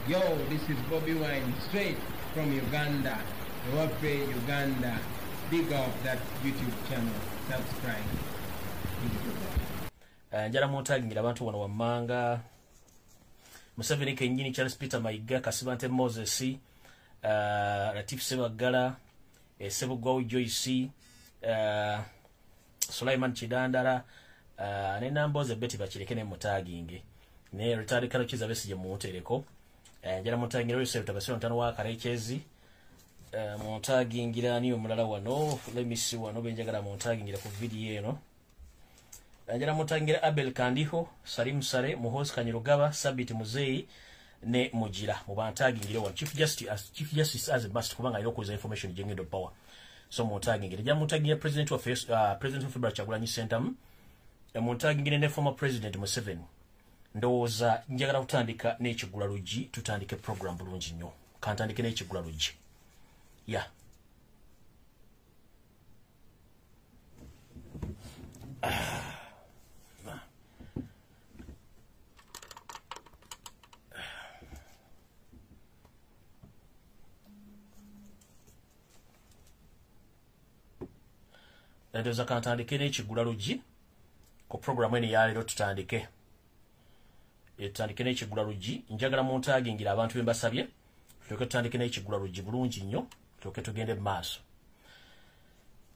Yo, this is Bobi Wine, straight from Uganda. Ewaffe Uganda. Big up that YouTube channel. Subscribe. Njala muntagingira abantu wano wammanga Museveni kennyini, Charles Peter Mayiga, Kasibante Moses, Latif Sebaggala, Sebugwawo Joyce, Sulaiman Kidandala, ne Namboze Betty Bakireke ne mutaginge ne retired Colonel Kizza Besigye muntereko. Njala muntagingira Yosef Tabasira mutano wa Karekezi. Muntagingira ni omulala wano, let me see wano benjagala muntagingira ku video eno. Njala muntagingira Abel Kandiho, Salim Sare, Muhoozi Kainerugaba, Sabiti Muzeyi ne Mugira. Mubantagingira wano Chief Justice as Chief Justice as a must kubanga alina okuza information gyengendo power. So muntagingira njala muntagingira President wa President of February Kyagulanyi Ssentamu. Muntagingira ne former President Museveni. Ndowooza njagala kutandika n'ekigula luggi, tutandike program bulungi nnyo. Kantandike n'ekigula luggi. Yeah. Ndowooza kantandike n'ekigula luggi ku program eno ya leero tutandike. Tutandike n'ekigula luggi. Njagala muntagingira abantu be mbasabye tulyoke tutandike n'ekigula luggi bulungi nnyo, tulyoke tugende mu maaso.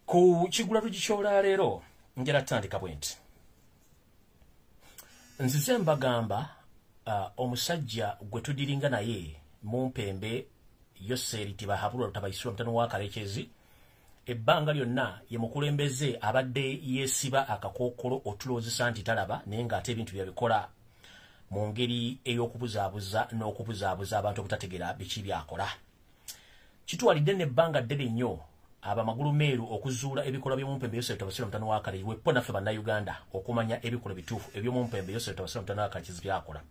Ku kigula luggi ky'olwaleero njagala tutandika bwe nti. Nzize mbagamba omusajja gwe tudiringa naye Mumpembe Yoseri Tibahabulwa Rutabayisirwa mutano wa Karekezi, ebbanga lyonna ye mukulembeze abadde yeesiba akakookolo otuloozesa nti talaba, naye ng'ate ebintu byabikola mu ngeri ey'okubuzaabuza n'okubuzaabuza abantu obutategeera biki byakola. Kitwalidde n'ebbanga ddene nnyo abamagulu meeru okuzuula ebikolwa by'Omumpembe Yoseri Tabasirwa mutano wa Karekezi, weppo naffe Bannayuganda okumanya ebikolwa bituufu eby'Omumpembe Yoseri Tabasirwa mutano wa Karekezi byakola.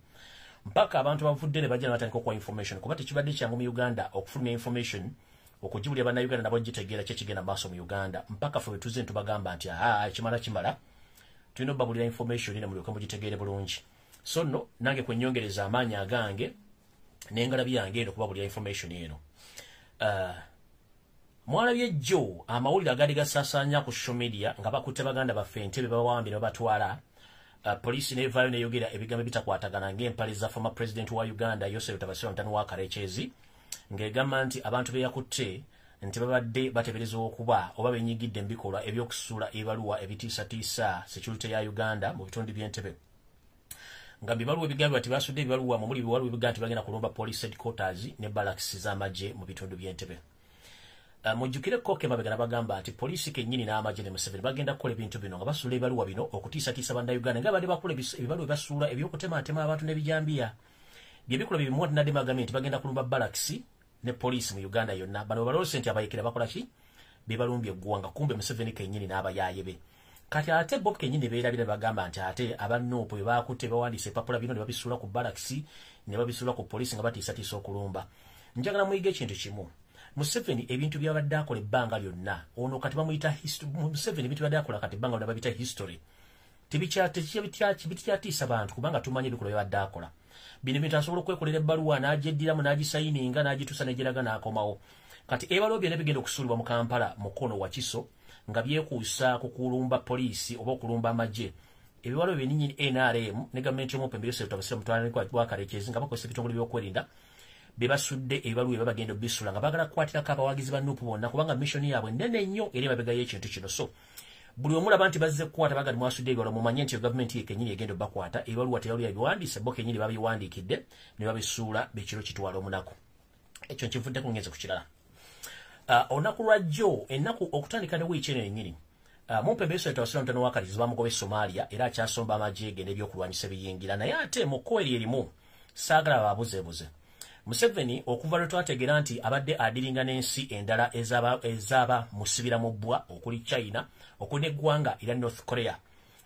Mpaka abantu bavudde ne bajja ne batandika okuwa information, kuba tekibadde kyangu mu Uganda okufulumya information okugibulira Bannayuganda nabo gitegeera ki ekigenda mu maaso mu Uganda. Mpaka ffe bwe tuzze ne tubagamba nti aa ekimala kimala, tulina obbabulira information ne mulyoke mugitegeere bulungi. So nno nange kwe nnyongereza amaanyi agange n'engalabi yange eno okubabulira information eno. Mwalabye jjo amawulire agaali gasaasaanya ku social media nga bakutte baganda baffe Entebbe babawambye ne babatwala. Poliisi n'evaayo n'eyogera ebigambo ebitakwatagana ng'empale za former president wa Uganda Yoseri Tabasirwa mutano wa Karekezi, ng'egamba nti abantu be yakutte nti babadde bateeberezebwa okuba oba benyigidde mu bikolwa eby'okusuula ebibaluwa ebitiisatiisa security ya Uganda mu bitundu by'Entebbe. Nga bibaluwa ebigambibwa nti basudde ebibaluwa mu muli bibaluwa ebigamba nti bagenda kulumba police headquarters ne barracks z'amagye mu bitundu by'Entebbe. Mujjukire ko emabega nabagamba nti poliisi kennyini n'amagye ne Museveni bagenda kukola ebintu bino nga basuula ebibaluwa bino okutiisatiisa Bannayuganda, nga babadde bakola ebibaluwa ebasuula eby'okutematema abantu n'ebijambiya. Bye bikolwa bye bimu nadde bagambye nti bagenda kulumba barracks ne poliisi mu Uganda yonna. Bano balowooza nti abayekera bakola ki? Be balumbye eggwanga, kumbe Museveni kennyini n'abayaaye be. Kati ate bo kennyini beerabira bagamba nti ate aba NUP bwe baakutte bawandiise ebipapula bino ne babisuula ku barracks ne babisuula ku poliisi nga batiisatiisa okulumba. Njagala muyige ekintu kimu. Museveni ebintu by'abadde akola ebbanga lyonna ono kati bamuyita history. Museveni ebintu by'abadde akola kati ebbanga lyonna babiyita history. Tebikyatiisa bantu kubanga tumanyi ebikolwa by'abadde akola. Bino ebintu asobola okwekolera ebbaluwa n'agyeddiramu n'agisayininga n'agituusa n'egyeraga n'akomawo. Kati ebbaluwa byonna bigenda okusuulibwa mu Kampala mukono wa Kiso nga byekuusa ku kulumba poliisi oba okulumba amagye. Ebibaluwa byennyini NRM ne gavumenti y'Omumpembe Yoseri Tabasirwa mutano wa Karekezi nga bakozesa ebitongole by'okwerinda be basudde ebibaluwa ebyo bagenda obisuula nga baagala kukwatirako abawagizi ba NUP bonna, kubanga mission yaabwe nnene nnyo eri emabega y'ekintu kino. So buli omulaba nti bazze kukwata bagandi mwasudde ebibaluwa, mumanye nti gavumenti ye kennyini egenda obbakwata. Ebibaluwa tebali babiwandiise, bo kennyini babiwandiikidde ne babisuula bekiro kitwala omunaku. Ekyo nkivuddeko ngenze ku kirala. Olunaku lwa jjo ennaku okutandika ne wiiki eno yennyini, Mumpembe Yoseri Tabasirwa mutano wa Karekezi bamugoba e Somalia era akyasomba amagye ge n'ebyokulwanyisa ebiyingira, naye ate mu kkowe eryo erimu saagala babuzeebuze. Museveni okuva lwe twategeera nti abadde adiringa n'ensi endala ezaaba musibira mu bbwa okuli China, okuli n'eggwanga erya North Korea.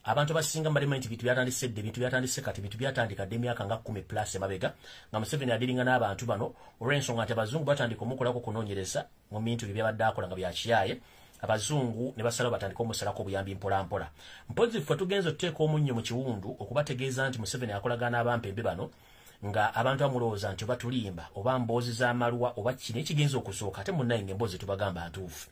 Abantu abasinga mbalima nti bintu byatandise dda, bintu byatandise kati, bintu byatandika dda emyaka nga 10 plus emabega nga Museveni adiringa n'abantu bano olw'ensonga nti abazungu batandika omukolako okunoonyereza mu bintu bye byabadde akola nga bya kiyaaye. Abazungu ne basalawo batandika omusalako obuyambi mpola mpola. Mpozzi ffe tugenze otuteeka omunnyo mu kiwundu okubategeeza nti Museveni akolagana n'abampembe bano Nga abantu amulowooza nti oba tulimba oba mboozi z'amalwa oba kino ekigenza okusooka, ate munnaye ng'emboozi tubagamba ntuufu.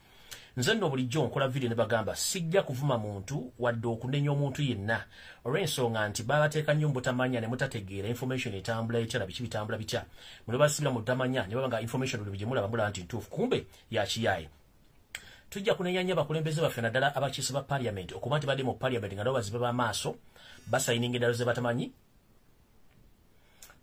Nze nno bulijjo nkola vidiyo ne bagamba sijja kuvuma muntu wadde okunenya omuntu yenna, olw'ensonga nti babateeka nnyo mubutamanya ne mutategeera information etambula etya na biki bitambula bitya. Mwe basibira mu butamanya ne baba nga information buli gye mulaba mulaba nti ntuufu, kumbe ya kiyaye. Tujja kunenya nnyo abakulembeze baffe naddala abakiise ba parliament okuba nti badde mu parliament nga nabo bazibe b'amaaso, basayininga endalo ze batamanyi,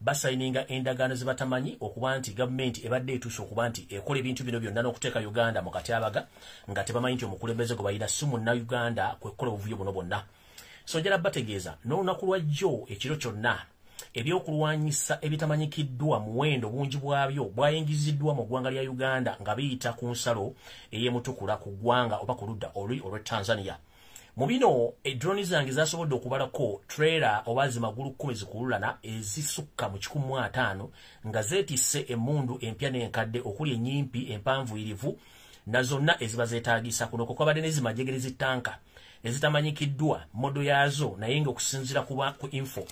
basayininga endagaano ze batamanyi, okuba nti gavumenti ebadde etuuse okuba nti ekola ebintu bino byonna n'okuteeka Uganda mu katyabaga nga tebamanyi nti omukulembeze gwe balina si Munnayuganda kwe kukola obuvuyo buno bwonna. So njala bategeeza n'olunaku lwa jjo ekiro kyonna ebyokulwanyisa ebitamanyikiddwa muwendo bungi bwabyo bwayingiziddwa mu ggwanga lya Uganda nga biyita ku nsalo ey'emutukula ku ggwanga oba ku ludda olwi olw'e Tanzania. Mu bino edroni zange zasobodde okubalako trailer oba zimagulu 10 zikululana ezisukka mu 150 nga zeetisse emmundu empya n'enkadde okuli ennyimpi, empanvuyirivu na zonna eziba zeetaagisa. Kuno kwe kwabadde n'ezimajegere zittanka ezitamanyikiddwa modo yaazo, naye ng'okusinziira ku info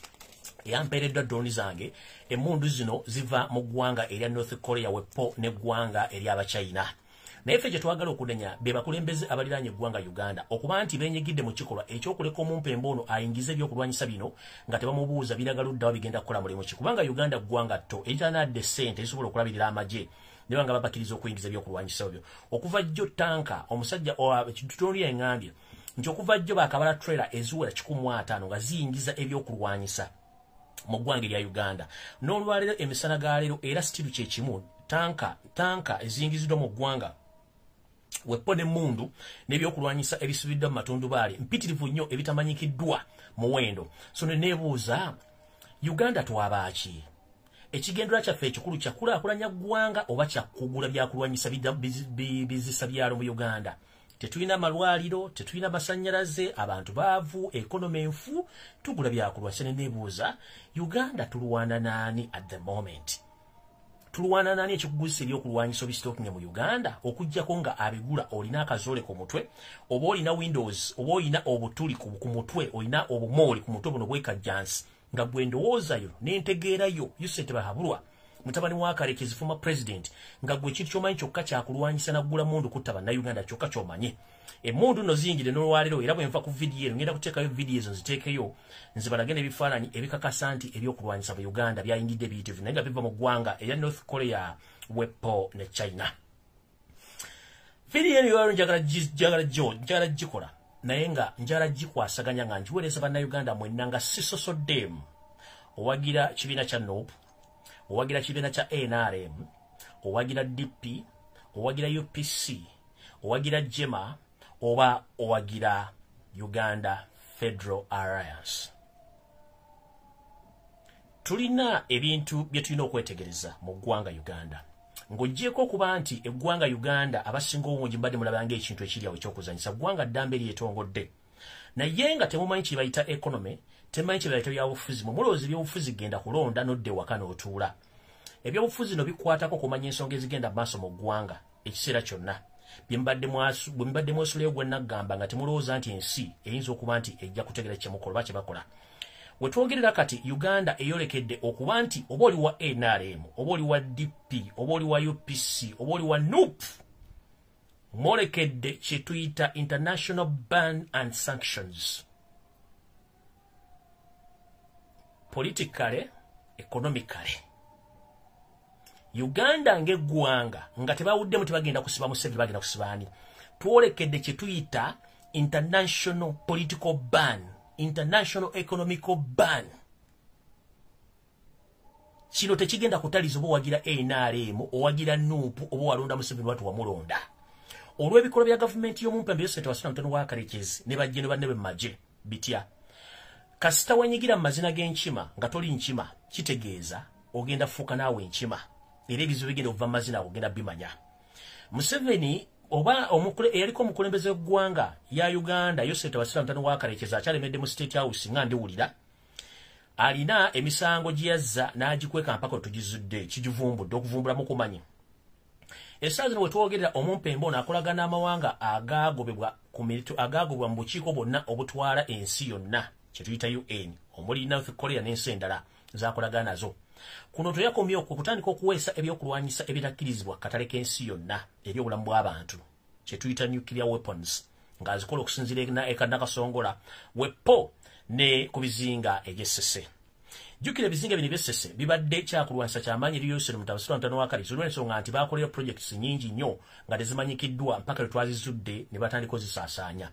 eyampeereddwa droni zange, emmundu zino ziva mu ggwanga erya North Korea wepo n'eggwanga ery'Abachina. Naye ffe kye twagala okunenya be bakulembeze abaliraanye eggwanga Uganda okuba nti beenyigidde mu kikolwa ekyokuleka omumpembe ono ayingize ebyokulwanyisa bino nga tebamubuuza biraga ludda wa bigenda kukola mulimu ki, kubanga Uganda ggwanga tto eritanadde ssente ezisobola okulabirira amagye ne banga babakkiriza okuyingiza ebyokulwanyisa ebyo. Okuva jjo tanka omusajja droni eŋŋambye nti okuva jjo baakabala trailer eziwera 150 nga ziyingiza ebyokulwanyisa mu ggwanga erya Uganda. N'olwaleero emisana ga leero era sitiru kye kimu, tanka eziyingiziddwa mu ggwanga wepo n'emmundu n'ebyokulwanyisa ebisibiddwa mu matundubaali mpitirivu nnyo ebitamanyikiddwa muwendo. So ne neebuuza, Uganda twabaaki? Ekigendererwa kyaffe ekikulu kya kulaakulanya ggwanga oba kya kugula byakulwanyisa bizisa byalo mu Uganda? Tetulina malwaliro, tetulina masannyalaze, abantu baavu, economy enfu, tugula byakulwanyisa. Ne neebuuza, Uganda tulwana naani at the moment? Tulwana nani ekikuguzisa ebyokulwanyisa obisitokinge mu Uganda okuggyako nga abigula olina akazoole ku mutwe, oba olina windows, oba olina obutuli ku mutwe, olina obumooli ku mutwe buno bwekajjansi, nga gwe ndowoozayo n'entegeerayo Yusuf Tibuhaburwa mutabani wa Karekezi former president, nga gwe ekintu ky'omanyi kyokka kyakulwanyisa naggula mundu kutta Bannayuganda kyokka ky'omanyi. Emmundu nno ziyingire n'olwaleero, era bwe nva ku vidiyo eno ngenda kuteekayo vidiyo ezo nziteekeyo nzibalage n'ebifaananyi ebikakasa nti ebyokulwanyisa mu Uganda byayingidde biyitirivu naye nga biva mu ggwanga erya North Korea, wepo ne China. Vidiyo eno yolwaleero njagala gikola naye nga njagala gikwasaganya nga ngiweereza Bannayuganda mwenna nga sisosoddemu. Owagira kibiina kya NUP, owagira kibiina kya NRM, owagira DP, owagira UPC, owagira JEMA oba owagira Uganda Federal Alliance. Tulina ebintu bye tulina okwetegereza mu ggwanga Uganda. Ng'oggyeeko okuba nti eggwanga Uganda abasinga obungi mbadde mulabanga ekintu ekiri awo eky'okuzannyisa, ggwanga ddamba eryetongodde. Naye nga temumanyi kye bayita economy, temumanyi kye bayita byabufuzi. Mwe mulowooza ebyobufuzi genda kulonda n'odda ewaka n'otuula. Ebyobufuzi no bikwatako okumanya ensonga ezigenda mu maaso mu ggwanga ekiseera kyonna. Bye mbadde mwesuleyo gwe naggamba nga temulowooza nti ensi eyinza okuba nti ejja kutegeera kye mukola oba kye bakola. We twogerera kati Uganda eyolekedde okuba nti oba oli wa NRM, oba oli wa DP, oba oli wa UPC, oba oli wa NUP, mwolekedde kye tuyita international ban and sanctions. Politically, economically. Uganda ng'eggwanga nga tebawuddemu tebagenda kusiba Museveni, bagenda kusiba ani? Twolekedde kye tuyita international political ban, international economical ban. Kino tekigenda kutaliza oba owagira NRM, owagira NUP, oba walonda Museveni watu wamulonda. Olw'ebikolwa bya gavumenti y'omumpembe Yosef Tewasuna mutabani wa Karekezi ne bajje ne banne be mu magye bitya. Kasita wenyigira mu mazina g'enkima nga toli nkima, kitegeeza ogenda fuuka naawe enkima, era ebizibu bigenda okuva mu mazina ago ogenda bimanya. Museveni oba eyaliko omukulembeze w'eggwanga ya Uganda Yosef Tewasuna mutabani wa Karekezi akyalemedde mu State House nga ndiwulira, alina emisango gye yazza n'agikweka mpaka tugizudde, kigivumbudde okuvumbula mukumanyi. Essaawa zino we twogerera omumpembe ono akolagana n'amawanga agaagobebwa mu bukiiko bwonna obutwala ensi yonna kye tuyita UN, omuli North Korea n'ensi endala z'akolagana nazo. Kuno toyakomye okwo kutandika okuweesa ebyokulwanyisa ebitakkirizibwa katale k'ensi yonna eri obulamu bw'abantu, kye tuyita nuclear weapons, ng'azikola okusinziira e Nakasongola wepo ne ku bizinga eby'Essese. Jjukira ebizinga bino eby'Essese bibadde kyakulwanyisa kyamaanyi eri Yoweri Mutabasirwa Mutano wa Kale, olw'ensonga nti baakolera projects nnyingi nnyo nga tezimanyikiddwa mpaka lwe twazizudde ne batandika ozisaasaanya.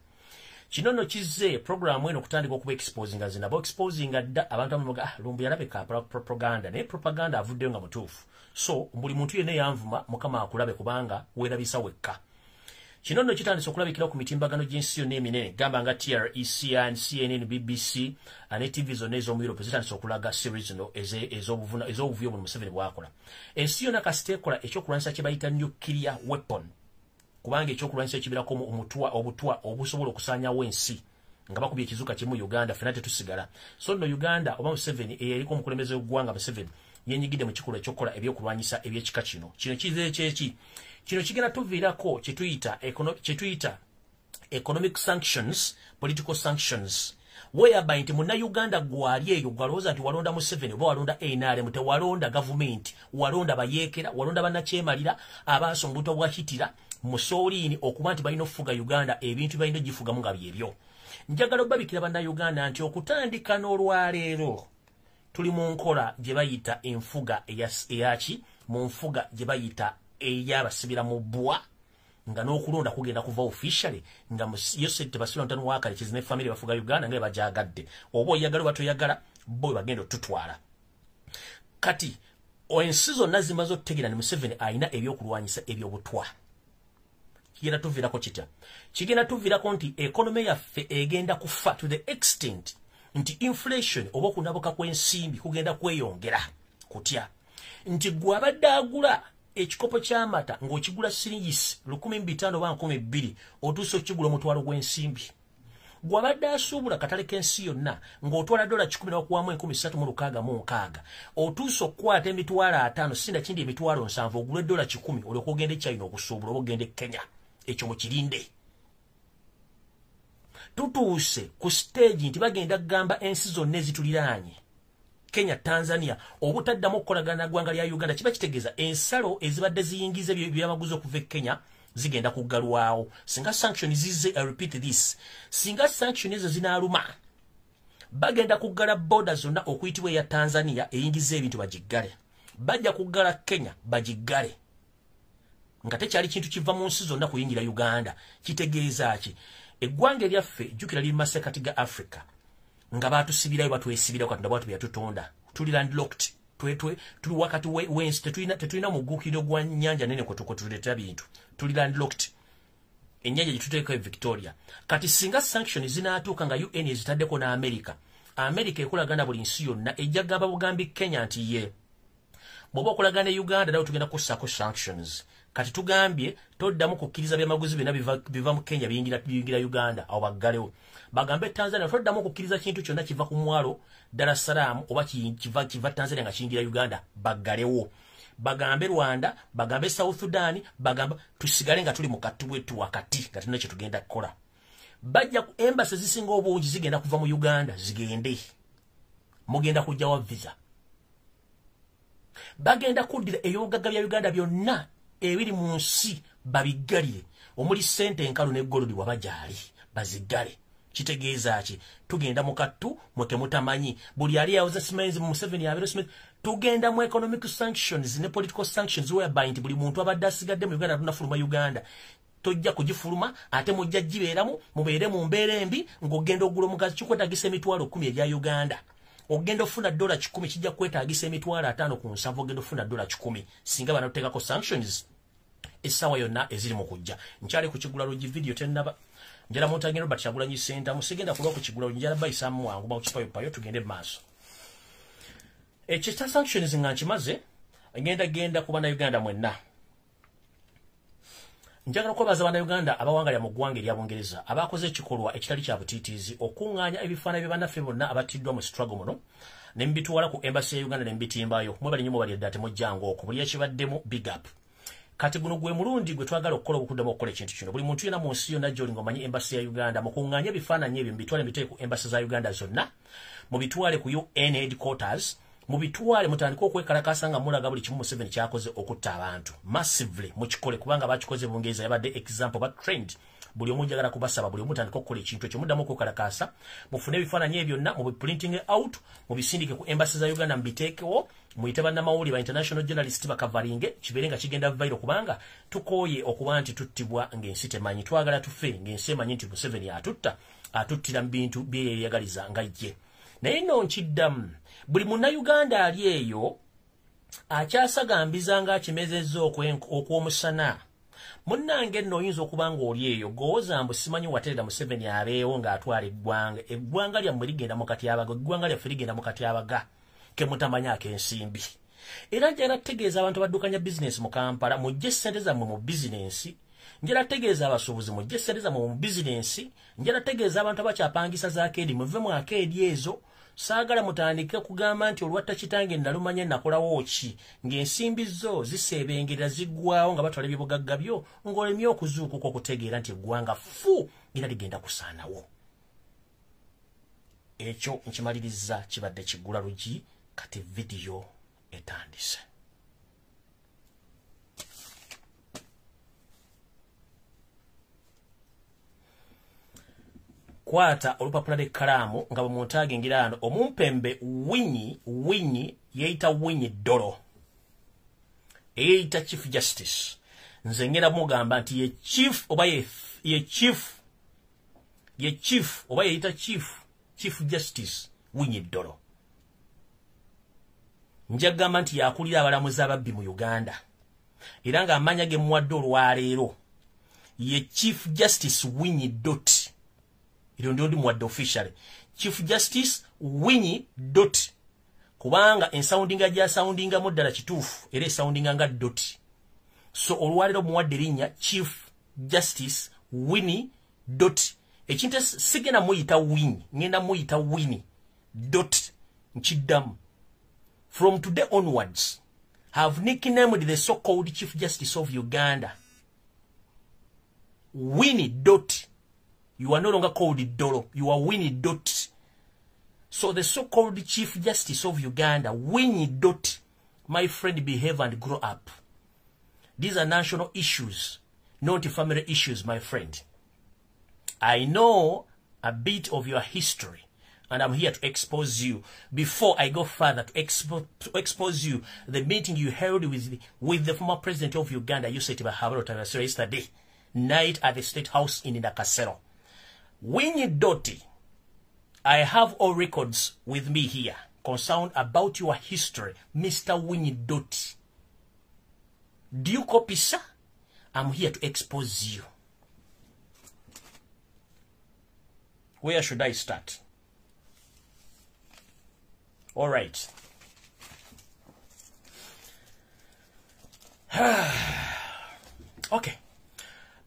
Kino nno kizze programu eno okutandika okuba exposinga, zina bo exposinga dda abantu abamu ah, Lumbu yalabika propaganda, naye propaganda avuddeyo nga mutuufu. So buli muntu yenna yanvuma, Mukama akulabe kubanga weerabisa wekka. Kino nno kitandise okulabikira ku mitimbagano gy'ensi yonna eminene, gamba nga TRT, CNN, BBC ne TV zonna ez'omu Europe zitandise okulaga series zino ez'obuvuyo buno Museveni bw'akola. Ensi yonna kasita ekola ekyokulwanyisa kye bayita nuclear weapon, kubanga ekyokulwanyisa ekibirako omutwa obutwa obusobola okusaanyawo ensi nga bakubye ekizuka kimu Uganda ffenna tetusigala. So nno Uganda oba Museveni eyaliko omukulembeze w'eggwanga Museveni yenyigidde mu kikolwa ekyokukola ebyokulwanyisa eby'ekika kino. Kino kize kyeki? Kino kigenda tuviirako kye tuyita economic sanctions, political sanctions, whereby nti Munnayuganda gwali eyo gwalowooza nti walonda Museveni oba walonda NRM, tewalonda gavumenti, walonda bayeekera, walonda bannakyemalira abaasa obuto bwa Hitler, Mussolini, okuba nti balina okufuga Uganda, ebintu balina ogifugamu nga byebyo. Njagala obbabikira Bannayuganda nti okutandika n'olwaleero tuli mu nkola gye bayita enfuga eyaki, mu nfuga gye bayita ey'abasibira mu bbwa, nga n'okulonda kugenda kuva officially nga Yoseri Tebasibira Mutano wa Kalekezi ne family bafuga Uganda nga bajagadde, oba oyagala oba toyagala, bo bagenda otutwala. Kati ensi zonna zimaze okutegeera ne Museveni alina ebyokulwanyisa ebyobutwa. Kigenda tuviirako kitya? Kigenda tuviirako nti economy yaffe egenda kufa to the extent nti inflation oba okunabuka kw'ensimbi kugenda kweyongera. Kutya nti gwe abadde agula ekikopo ky'amata ng'okigula siringisi 1500 oba 2000, otuuse okigula omutwalo gw'ensimbi. Gwabadde asuubula katale k'ensi yonna ng'otwala $100 n'okuwamu 3660, otuuse okukwata 500,000 sinda kindi 70,000 ogula $100 olyoka ogenda e China okusuubula oba ogenda e Kenya. Ekyo mukirinde. Tutuuse ku stage nti bagenda kugamba ensi zonna ezituliraanye, Kenya, Tanzania, obutaddamu okukolagana na ggwanga lya Uganda. Kiba kitegeeza ensalo ezibadde ziyingiza ebyamaguzi okuva e Kenya zigenda kuggalwawo singa sanction zizze. I repeat this, singa sanction ezo zinaaluma, bagenda kuggala border zonna okuyitibwa eya Tanzania eyingiza ebintu bagiggale, bajja kuggala Kenya bagiggale, nga tekyali kintu kiva mu nsi zonna kuyingira Uganda. Kitegeeza ki? Eggwanga eryaffe, jjukira, liri masekati ga Africa, nga batusibirayo, batwesibirayo. Katonda bwatu byatutonda, tuli landlocked, twetwe tuli wakati wensi, tetulina muguukiriro gwa nnyanja nene kwetuleetera bintu, tuli landlocked. Ennyanja gye e Victoria. Kati singa sanction zinaatuuka nga UN ezitaddeko n'America, America ekolagana buli nsi yonna, ejja gamba bugambi Kenya nti ye bw'oba okolagana ne Uganda nawe tugenda kussaako sanctions. Kati tugambye toddamu kukkiriza byamaguzi byonna biva mu Kenya biyingira Uganda, awo baggalewo. Bagambe Tanzania toddamu kukkiriza kintu kyonna kiva ku mwalo Dar es Salaam oba kiva Tanzania nga kiyingira Uganda, baggalewo. Bagambe Rwanda, bagambe South Sudan, bagambe tusigale nga tuli mu katubwetu wakati nga tulina kye tugenda kukola. Bajja ku embassy zisinga obungi zigenda kuva mu Uganda zigende, mugenda kujjawa visa. Bagenda kuddira ebyobugagga bya Uganda byonna ebiri mu nsi babiggalire, omuli ssente enkalu ne gold waba gyali baziggale. Kitegeeza ki? Tugenda mu kattu mwe temutamanyi. Buli ali yawoza simenzi mu Museveni abeera simenzi, tugenda mu economic sanctions ne political sanctions, whereby nti buli muntu abadde asigadde mu Uganda tunafuluma Uganda, tojja kugifuluma, ate mujja gibeeramu, mubeere mu mbeera embi. Ng'ogenda ogula omugazi kikwetagisa 100,000 egya Uganda, ogenda ofuna $100 kijja kwetaagisa 570,000, ogenda ofuna $100 singa banatuteekako sanctions essaawa yonna eziri mu kujja. Nkyali ku kigula luggi, video tennaba. Njala muntagenda Robert Kyagulanyi Ssentamu, sigenda kulwa ku kigula luggi, njala bayisaamu wangu bakukipayopayo tugende mu maaso. Ekyo kya sanctions nga nkimaze, ngenda genda ku Bannayuganda mwenna. Njagala okwebaza Bannayuganda abawangalira mu ggwanga erya Bungereza abakoze ekikolwa ekitali kya butiitiizi okuŋŋaanya ebifaananyi bya bannaffe bonna abattiddwa mu struggle muno ne mbitwala ku embassy ya Uganda ne mbitimbayo. Mwebale nnyo, mwebali ddala, temujjanga okwo buli ekibaddemu, big up. Kati guno gwe mulundi gwe twagala okukola okuddamu okukola ekintu kino. Buli muntu yenna mu nsi yonna gy'oli ng'omanyi embassy ya Uganda, mukuŋŋaanye ebifaananyi ebyo, mubitwale mbiteeke ku embassy za Uganda zonna, mubitwale ku UN headquarters. Mubitwale mutandike okwekalakasa nga mulaga buli kimu Museveni kyakoze okutta abantu massively. Mukikole kubanga bakikoze Bungereza, yabadde example ba trend. Buli omu njagala kubasaba, buli omu mutandike okukola ekintu ekyo, muddamu okwekalakasa, mufune ebifaananyi ebyo byonna, mubiprinting out, mubisindike ku embassy za Uganda, mubiteekewo, muyite bannamawulire ba international journalist bakavaringe, kibeere nga kigenda viral, kubanga tukooye okuba nti tuttibwa ng'ensi temanyi. Twagala tufe ng'ensi emanyi nti Museveni atutta, atuttira mu bintu byeyeyagaliza nga ye. Naye nno nkiddamu, buli munnayuganda ali eyo akyasagambiza ng'akimezezza okw'omusana, munnange nno oyinza okuba ng'oli eyo gowooza mbu simanyi waterera Museveni abeewo ng'atwala eggwanga. Eggwanga lyammwe ligenda mu katyabaga, eggwanga lyaffe ligenda mu katyabaga ke mutamanyi ak'ensimbi. Era njagala kutegeeza abantu abaddukanya bizinensi mu Kampala, mujje ssente zammwe mu bizinensi. Njagala kutegeeza abasuubuzi, mujje ssente zammwe mu bizinensi. Njagala kutegeeza abantu abakyapangisa za akeedi, muve mu akeedi ezo. Saagala mutandike kugamba nti olwatta kitange nalumanya nakolawo ki, ng'ensimbi zo ziseebengerera ziggwawo nga batwala ebyobugagga byo, ng'olemye okuzuukuka okutegeera nti eggwanga fu era ligenda kusaanawo. Ekyo nkimaliriza, kibadde kiggula lugi, kati vidiyo etandise. Kwata olupapula lw'ekkalaamu nga bwe muntagingira ano omumpembe Winyi, Winyi yeeyita Winyi Ddolo, eyeeyita Chief Justice. Nze ngenda mugamba nti ye chief oba ye chief, ye chief oba yeeyita chief, Chief Justice Winyi Ddolo. Nja kugamba nti yakulira abalamuzi ababbi mu Uganda, era ng'amanya ge muwadde olwaleero ye Chief Justice Winyi Dot. Eryo ndyo ndimuwadde officially Chief Justice Winyi Dot, kubanga ensoundinga gyasoundingamu ddala kituufu, era esoundinga nga dot. So olwaleero muwadde erinnya Chief Justice Winyi Dot. Ekintu sigenda muyita Winyi, ngenda muyita Winyi Dot. Nkiddamu, from today onwards have nicknamed the so-called Chief Justice of Uganda Winyi Dot. You are no longer called Dolo, you are Winyi Dot. So the so-called Chief Justice of Uganda, Winyi Dot, my friend, behave and grow up. These are national issues, not family issues, my friend. I know a bit of your history, and I'm here to expose you. Before I go further, to expose you, the meeting you held with the former president of Uganda, Yosef Tibuhaburwa Tabasirwa, yesterday night at the State House in Nakasero. Winyi Dot, I have all records with me here concerned about your history, Mr. Winyi Dot. Do you copy, sir? I'm here to expose you. Where should I start? All right. Okay.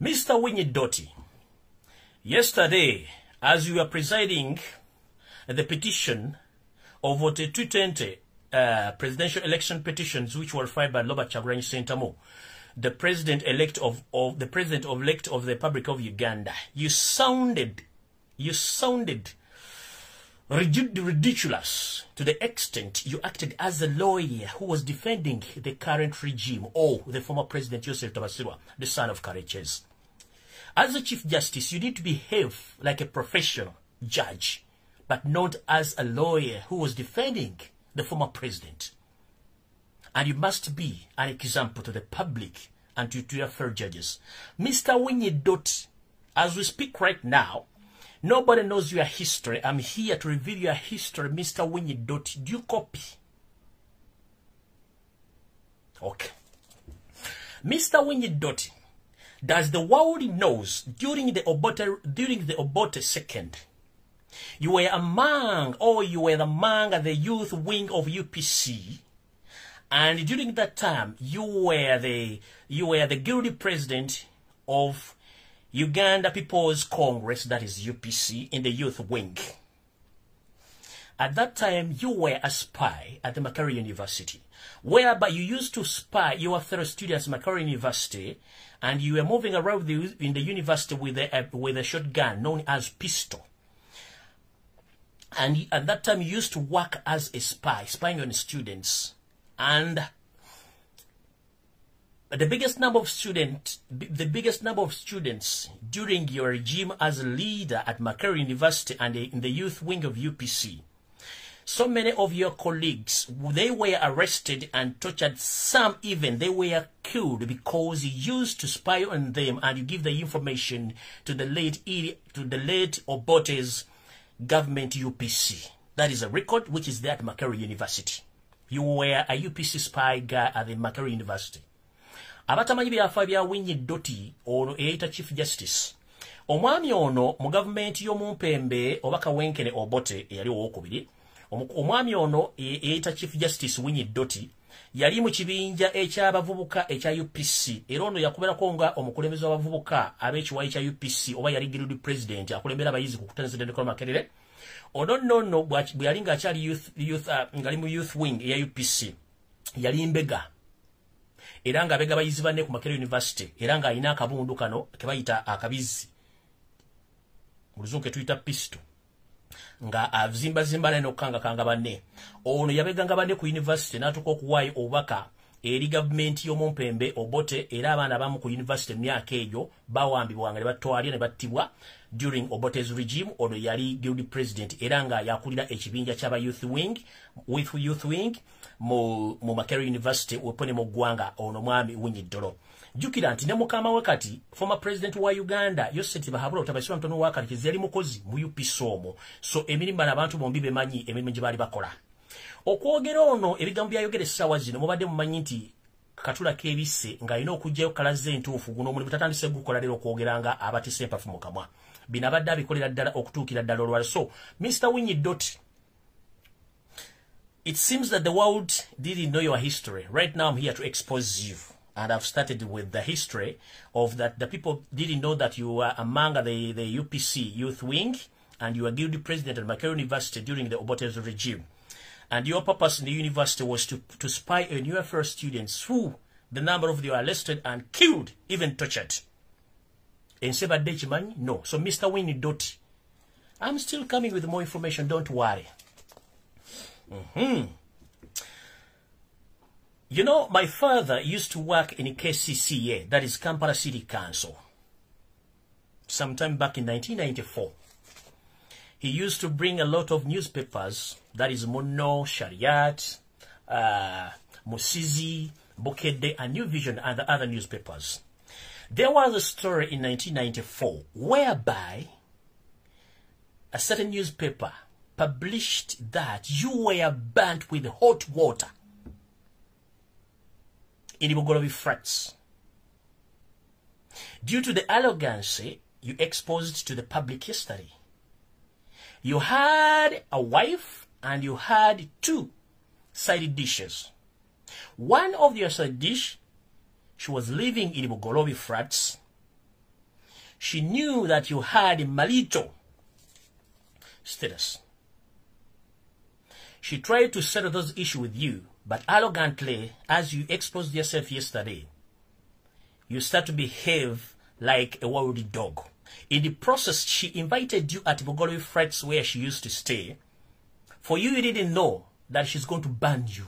Mr. Winyi Dot, yesterday, as you were presiding the petition of the 2020 presidential election petitions, which were filed by Robert Kyagulanyi Ssentamu, the president-elect of the president-elect of the Republic of Uganda, you sounded ridiculous to the extent you acted as a lawyer who was defending the current regime or the former president Yosef Tabasirwa, the son of Karechez. As a Chief Justice, you need to behave like a professional judge, but not as a lawyer who was defending the former president. And you must be an example to the public and to your fellow judges. Mr. Winyi Dot, as we speak right now, nobody knows your history. I'm here to reveal your history, Mr. Winyi Dot. Do you copy? Okay. Mr. Winyi Dot, does the world knows during the Obote second, you were among, or you were among the youth wing of UPC, and during that time you were the guilty president of Uganda People's Congress, that is UPC, in the youth wing. At that time, you were a spy at the Makerere University, whereby you used to spy your fellow students at Makerere University, and you were moving around in the university with a shotgun known as pistol. And at that time, you used to work as a spy, spying on students. And the biggest number of students during your regime as a leader at Makerere University and in the youth wing of UPC, so many of your colleagues, they were arrested and tortured. Some even, they were killed because you used to spy on them and you give the information to the late Obote's government UPC. That is a record which is there at Makerere University. You were a UPC spy guy at the Makerere University. Abatamanyi byafa bya Winyi Doti ono eyita Chief Justice. Omwami ono mu government y'omumpembe oba Kawenkene Obote eyali owokubiri. Omwami ono eyita Chief Justice Winyi Doti yali mu kibinja eky'abavubuka ekya UPC. Era ono yakuberako nga omukulembeze w'abavubuka ab'ekiwayi kya UPC oba yali guild president akulembera abayizi ku kutandika Makerere. Ono nno bwe yali ng'akyali ngali mu youth wing eya UPC yali mbega. Era nga abega bayizi banne ku Makerere University, era nga alina akabundu kano ke bayita akabizi, mu luzungu ke tuyita pistol, nga azimbazimba naye n'okukangakanga banne. Ono yabeganga banne ku university n'atuuka okuwaayo obubaka eri gavumenti y'omumpembe Obote, era abaana abamu ku university emyaka egyo bawambibwanga ne batwalya ne battibwa during Obote's regime. Ono yali guild president era nga yakulira ekibinja ky'aba youth wing with youth wing mu Makerere University wepone mu ggwanga. Ono mwami Winyi Dolo. Jjukira nti ne mukama we kati former president wa Uganda Yosef Tibuhaburwa Otabasirwa mutono wa kati yali mukozi mu UPC omwo. So emirimu abantu bombi bemanyi emirimu gye baali bakola. Okwogera ono ebigambo byayogera essaawa zino mubadde mumanyi nti katula kebisse ng'alina okuggyayo kalaze entuufu. Guno omulimu tatandise gukola leero okwogera nga abatise empafu mu kamwa. Bino abadde abikolera ddala okutuukira ddala olwala. So Mr. Winyi Doti, it seems that the world didn't know your history. Right now I'm here to expose you. And I've started with the history of that the people didn't know that you were among the UPC youth wing and you were guild president at Makerere University during the Obote's regime. And your purpose in the university was to spy on your first students who the number of them were arrested and killed, even tortured. No. So Mr. Winyi Doti, I'm still coming with more information, don't worry. You know, my father used to work in KCCA, that is Kampala City Council, sometime back in 1994. He used to bring a lot of newspapers, that is Munno, Shariat, Musizi, Bukedde, and New Vision, and the other newspapers. There was a story in 1994 whereby a certain newspaper published that you were burnt with hot water in Bugolobi Flats. Due to the arrogance you exposed to the public yesterday. You had a wife and you had two side dishes. One of your side dish, she was living in Bugolobi Flats. She knew that you had a marital status. She tried to settle those issues with you, but arrogantly, as you exposed yourself yesterday, you start to behave like a worried dog. In the process, she invited you at Bugolobi Flats where she used to stay. For you, you didn't know that she's going to ban you.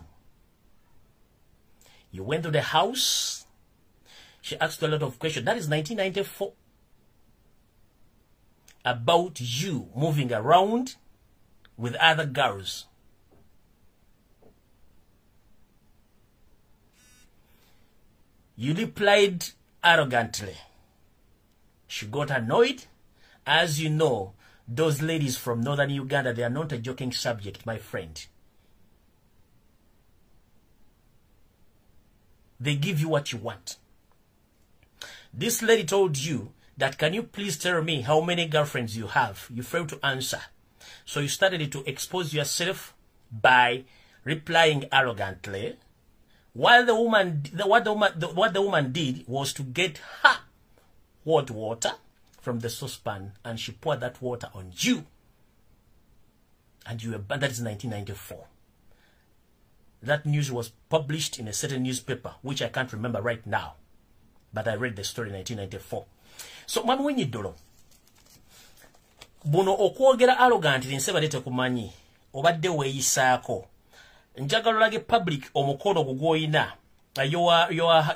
You went to the house. She asked you a lot of questions. That is 1994. About you moving around with other girls. You replied arrogantly. She got annoyed. As you know, those ladies from northern Uganda, they are not a joking subject, my friend. They give you what you want. This lady told you that, can you please tell me how many girlfriends you have? You failed to answer. So you started to expose yourself by replying arrogantly. While the woman, what the woman did was to get her hot water from the saucepan, and she poured that water on you. And you were banned. That is 1994. That news was published in a certain newspaper, which I can't remember right now. But I read the story in 1994. So, Mwami Winyi Dolo, Buno okwogera arrogant ensi ebadde tekumanyi, obadde weeyisaako. Njagala olage public omukono gwo gw'oyina,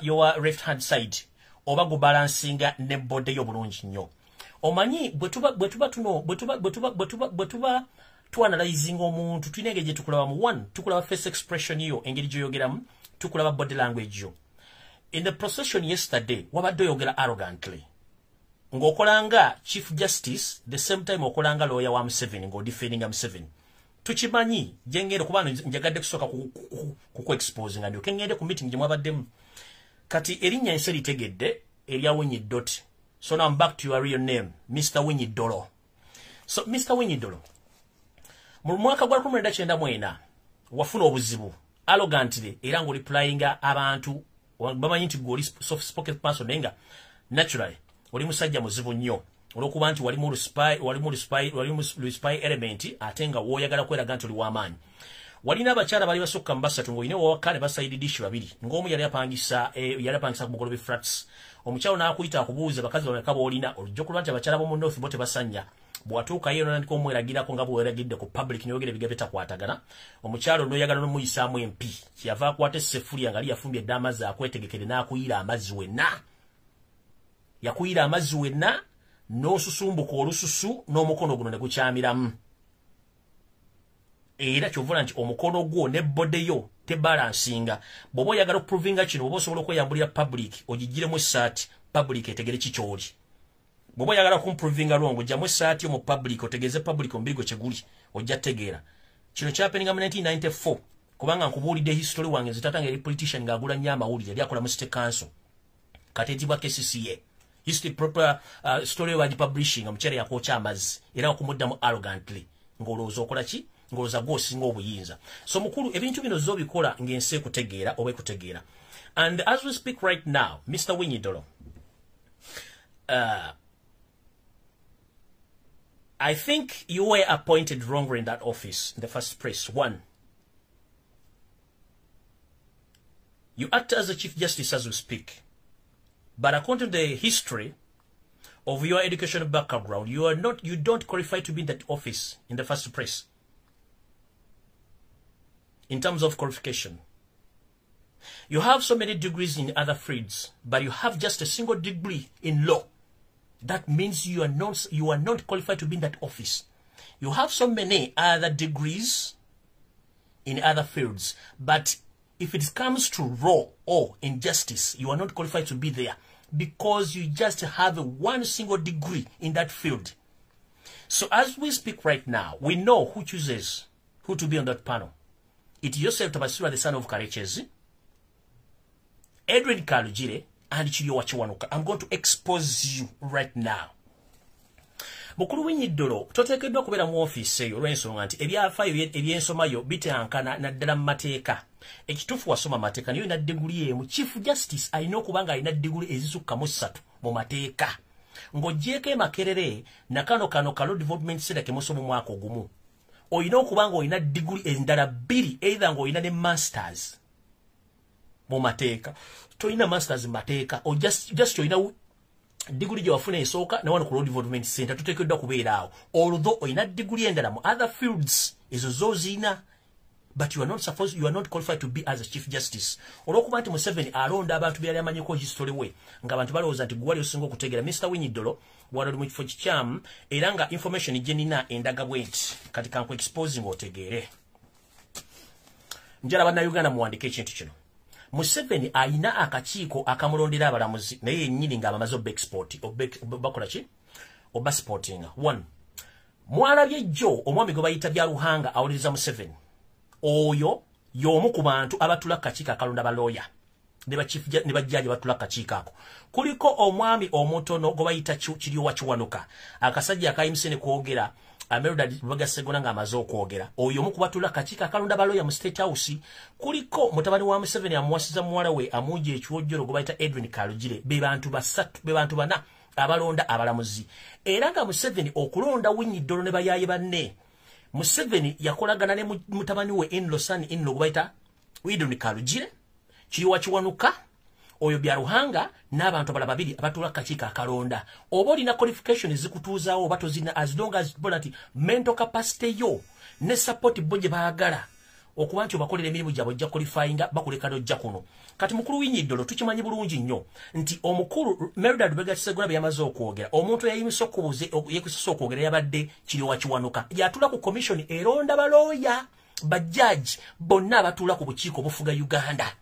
your left hand side, oba gubalansinga ne body yo bulungi nnyo. Omanyi bwe tuba tuanalyzing omuntu, tulina engeri gye tukulabamu. One, tukulaba face expression yo, engeri gy'oyogeramu, tukulaba body language yo. In the procession yesterday, wabadde oyogera arrogantly ng'okolanga Chief Justice, the same time okolanga lawyer wa Museveni, ng'odefendinga Museveni. Tukimanyi gyengende kuba njagadde kusooka kuku nga ndyoke ngende ku meeting gye mwabaddemu. Kati erinnya ensi litegedde erya Winyi Dot. So now I'm back to your real name, Mr Winyi Dolo. So Mr Winyi Dolo, mu mwaka gwa 1994 wafuna obuzibu arrogantly, era ng'oreplyinga abantu bamanyi nti gwe oli soft spoken person, naye nga naturally oli musajja muzibu nnyo, olwokuba nti walimu spy element, ate nga wooyagala kweraga nti oli w'amaanyi. Walina abakyala bali basukka mu basatu, ng'olina owaka ne ba side dish babiri, ng'omu yali apangisa ku Mugolobe Flats. Omukyalo n'akuyita akubuuza bakazi bameka b'olina. Olujja okuba nti abakyala b'omu North bo tebasanya. Bw'atuukayo nonandika omweragirako nga bweweragidde ku public, neyogera ebiga bitakwatagana. Omukyalo n'oyagala n'omuyisaamu empi, kyeyava akwata essefuliya nga ali yafumbye dda amazzi akwetegekere, n'akuyira amazzi wenna. Yakuyira amazzi wenna n'osusumbuka olususu n'omukono guno ne gukyamiramu. Era kyovula nti omukono gwo ne body yo tebalansinga. Bw'oba oyagala okuprovinga kino, bw'oba osobola okweyambulira public, ogigiremu essaati, public etegere kikyoli. Bw'oba oyagala kumprovinga wrong, ojjamu essaati yo mu public, otegeeze public omubiri gwe kyeguli, ojja tegeera. Kino kyahappeninga mu 1994, kubanga nkubuulidde history wange. Nze taata nga eri politician ng'agula nnyo amawulire, yali akola mu city council, kati etibwa KCCA. History proper story yo bagipublishing. Omukyala yakwokya amazzi era okumuddamu arrogantly, ng'olowooza okola ki, ng'olowooza gw'osinga obuyinza. So mukulu, ebintu bino zo bikola ng'ensi ekutegeera oba ekutegeera. And as we speak right now, Mr Winyi Dolo, I think you were appointed wrongly in that office in the first place. One, you act as a Chief Justice as we speak, but according to the history of your educational background, you are not, you don't qualify to be in that office in the first place. In terms of qualification, you have so many degrees in other fields, but you have just a single degree in law. That means you are not qualified to be in that office. You have so many other degrees in other fields, but if it comes to law or injustice, you are not qualified to be there because you just have one single degree in that field. So as we speak right now, we know who chooses who to be on that panel. It's Yosef Tabasura, the son of Karechezi, Edwin Kalugire, and Kiryowa Kiwanuka. I'm going to expose you right now. Mukulu Winyi Dolo, toteekeddwa kubeera mu ofiisi eyo olw'ensonga nti ebyafaayo ebyensomayo bitankana, naddala mu mateeka. Ekituufu wasoma mateeka, naye olina diguli emu. Chief Justice alina okuba nga alina diguli ezisukka mu ssatu mu mateeka, ng'oggyeeko emakerere nakano kano ka Law Development Center ke musoma omwaka ogumu. Olina okuba nga olina diguli endala bbiri, either ng'olina ne masters mu mateeka. Tolina masters mu mateeka, just olina diguli gye wafuna esooka ne wano ku Law Development Center. Tuteekeddwa kubeera awo, although olina diguli endala mu other fields, ezo zo zirina, but you are not qualified to be as a Chief Justice, olwokuba nti Museveni alonda abantu be yali amanyiko history we, ng'abantu balowooza nti gwali osinga okutegeera. Mr Winyi Dolo, wano oli mu kifo kikyamu, era nga information gye nina endaga bwe nti. Kati kanku exposing otegeere. Njala Bannayuganda muwandike ekintu kino. Museveni ayina akakiiko akamulondera abalamuzi, naye yennyini ng'abamaze oba export bakola ki, oba sportinga. One, mwalabye jjo omwami gwe bayita Byaruhanga awuliriza Museveni. Oyo y'omu ku bantu abatula kakiiko akalonda balooya ne bajjaji batula kakiiko ako. Kuliko omwami omutono gwe bayita Kiryowa Kiwanuka, akasajja akayimise ne kwogera Ameruda Bagasegona ng'amaze okwogera. Oyo omu ku batula kakiiko akalonda balooya mu State House. Kuliko mutabani wa Museveni amuwasiza muwala we amuja ekiwojjolo gwe bayita Edwin Kalugire. Be bantu basatu, be bantu bana abalonda abalamuzi. Era nga Museveni okulonda Winyi Dolo ne bayaaye banne, Museveni yakolagana ne mutabani we in-law, son in-law gwe bayita Edwin Kalugire, Kiryowa Kiwanuka, Oyo Byaruhanga n'abantu abalala babiri abatuula kakiiko akalonda. Oba olina qualification ezikutuuzaawo oba tozirina, as long as bona nti mental capacity yo ne support bo gye baagala okuba nti obakolera emirimu gyabwe ojja qualifyinga, bakuleka n'ojja kuno. Kati mukulu Winyi Ddolo, tukimanyi bulungi nnyo nti omukulu Mildred Lubega Sseggona bye yamaze okwogera, omuntu eyayimusa okubuuza yekusisa okwogera yabadde Kiryowa Kiwanuka, yatuula ku commission eronda balooya, bajjaji bonna abatuula ku bukiiko obufuga Uganda.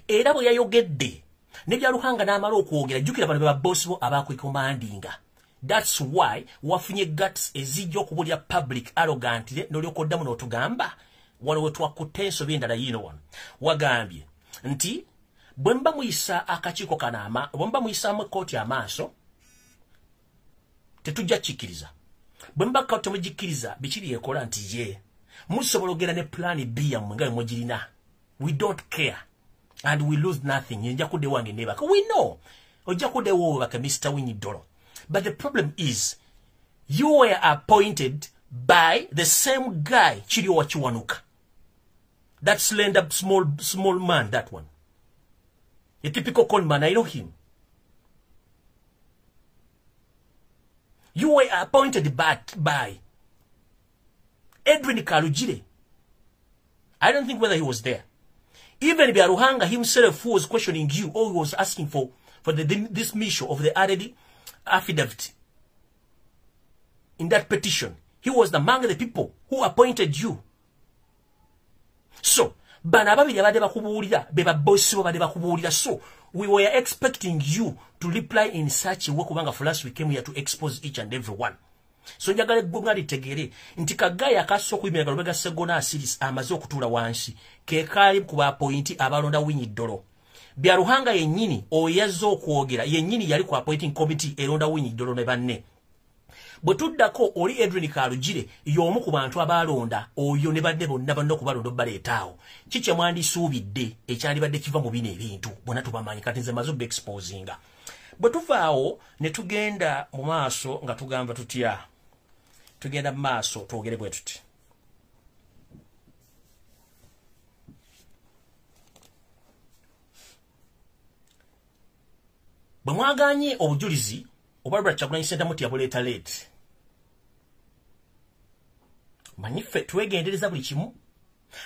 Era bwe yayogedde ne Byaruhanga n'amala okwogera, jjukira bano be babosi bo abakucommandinga. That's why wafunye guts ezijja okubulya public arrogantly n'olyoka oddamu n'otugamba wano we twakutte ensobi endala yiino. Wano wagambye nti bwe muba muyisa akakiiko kano, bwe muba muyisaamu ekkooti amaaso, tetujja kikkiriza. Bwe muba temugikkiriza biki byekola nti ye musobola ogenda ne plan B yammwe nga bwe mugirina, we don't care and we lose nothing, nja kudda ewange neebaka. We know ojja kudda ewo webaka, Mr Winyi Ddolo, but the problem is you were appointed by the same guy, Kiryowa Kiwanuka, that slender small man, that one, a typical con man. I know him. You were appointed by Edwin Karugire. I don't think whether he was there. Even Byaruhanga himself, who was questioning you or he was asking for the dismissal of the added affidavit in that petition, he was among the people who appointed you. So bano ababiri abadde bakubuulira be babosi bo badde bakubuulira. So we were expecting you to reply in such a way, kubanga for us we came here to expose each and every one. So njagala eggwanga litegere nti kagaya akassa okuyimirira Lubega Sseggona asiris amaze okutuula wansi ke kaali ku baappointee abalonda Winyi Ddolo. Byaruhanga yennyini oyo yazze okwogera yennyini yali ku appointing committee eronda Winyi Ddolo ne banne. Bwe tuddako oli Edwin Karugire y'omu ku bantu abaalonda oyo ne banne bonna banna okubalonda obbaleetaawo. Ki kye mwandisuubidde ekyandibadde kiva mu bino ebintu? Bonna tubamanyi, kati nze maze obexposinga. Bwe tuvaawo ne tugenda mu maaso nga tugamba tutya? Tugenda mu maaso twogere bwe tuti. Bwe mwaganye obujulizi oba Robert Kyagulanyi Ssentamu yabuleeta late. Manyi ffe twegendereza buli kimu,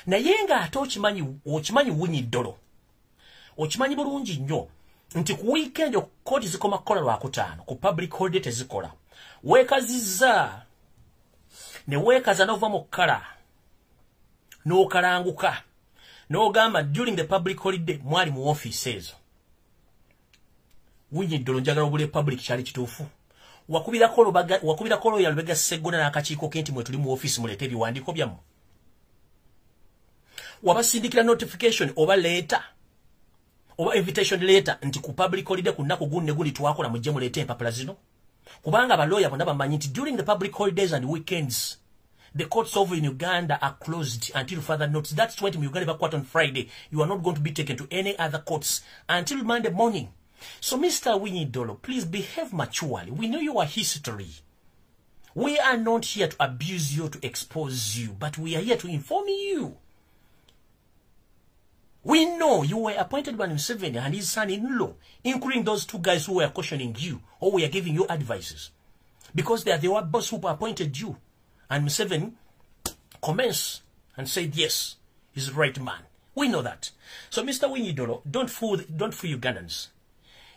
naye ng'ate okimanyi Winyi Ddolo, okimanyi bulungi nnyo nti ku weekend kooti zikoma kukola Lwakutaano, ku public holiday tezikola. Weekazizza ne weekaza n'ova mu kkala n'okalanguka n'ogamba during the public holiday mwali mu office ezo. Winyi Ddolo, njagala obule public, kyali kituufu wakubirako looya Lubega Sseggona n'akakiiko ke nti mwe tuli mu office muleete ebiwandiiko byammwe? Wabasindikira notification oba letter oba invitation letter nti ku public holiday ku nnaku gundi ne gundi twakola, mujje muleete empapula zino? Kubanga abalooya bonna bamanyi nti during the public holidays and weekends the courts over in Uganda are closed until further notice. That's why in Uganda court on Friday, you are not going to be taken to any other courts until Monday morning. So Mr. Winyi Dolo, please behave maturely. We know your history. We are not here to abuse you, to expose you, but we are here to inform you. We know you were appointed by Museveni and his son-in-law, including those two guys who were cautioning you or were giving you advices, because they are the boss who appointed you. And Museveni commenced and said, yes, he's the right man. We know that. So, Mr. Winyi Dolo, don't fool Ugandans.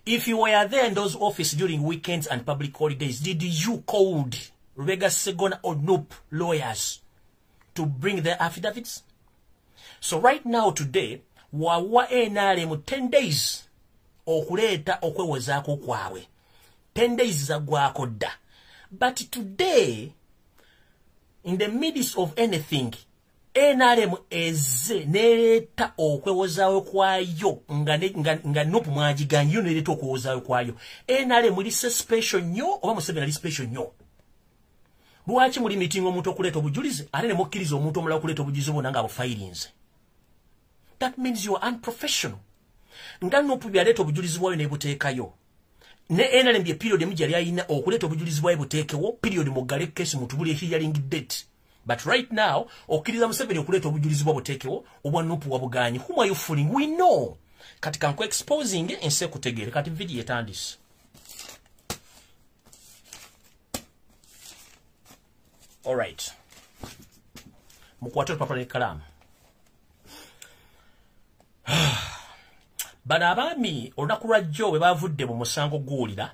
If you were there in those offices during weekends and public holidays, did you called Lubega Sseggona or NUP lawyers to bring their affidavits? So right now, today, wawa NRM 10 days okuleeta okwewozaako kwabwe. 10 days zaggwako dda. But today, in the midst of anything, NRM ezze nereeta okwewozaawo kwayo nga NUP mwagiganye, yo nereeta okwewozaawo kwayo. NRM lise special nnyo oba Museveni ali special nnyo? Lwaki muli meeting omuntu okuleeta obujulizi ate ne mukkiriza omuntu omulala okuleeta obujulizi bwonna nga bufayirinze? That means you are unprofessional. Nga NUP byaleeta obujulizi bwayo nebuteekayo, ne NRM bye period emu gyali ayina okuleeta obujulizi bwayo buteekewo, period, muggale kesi mutubule hearing date. But right now okkiriza Museveni okuleeta obujulizi bwa buteekewo, obwa NUP wabuganyi. Whom are you fooling? We know. Kati kanku exposing ensi ekutegeere. Kati video etandise. All right. Mukwate olupapula n'ekkalaamu. Bano abaami olunaku lwa jjo bwe bavudde mu musango guwulira,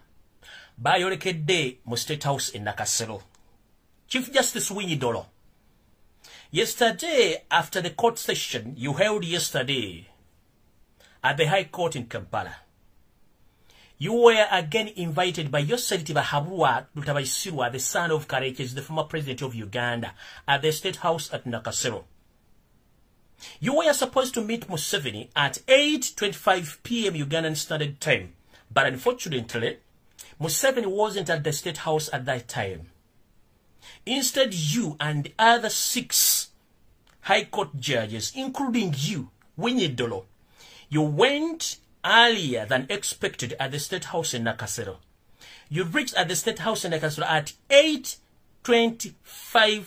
bayolekedde mu State House e Nakasero. Chief Justice Owiny Dollo, yesterday after the court session you held yesterday at the High Court in Kampala, you were again invited by Yoseri Tibuhaburwa Lutabaisirwa, the son of Karekezi, the former president of Uganda, at the State House at Nakasero. You were supposed to meet Museveni at 8:25 p.m. Ugandan Standard Time, but unfortunately, Museveni wasn't at the State House at that time. Instead, you and the other 6 High Court judges, including you, Owiny Dollo, you went earlier than expected at the State House in Nakasero. You reached at the State House in Nakasero at 8:25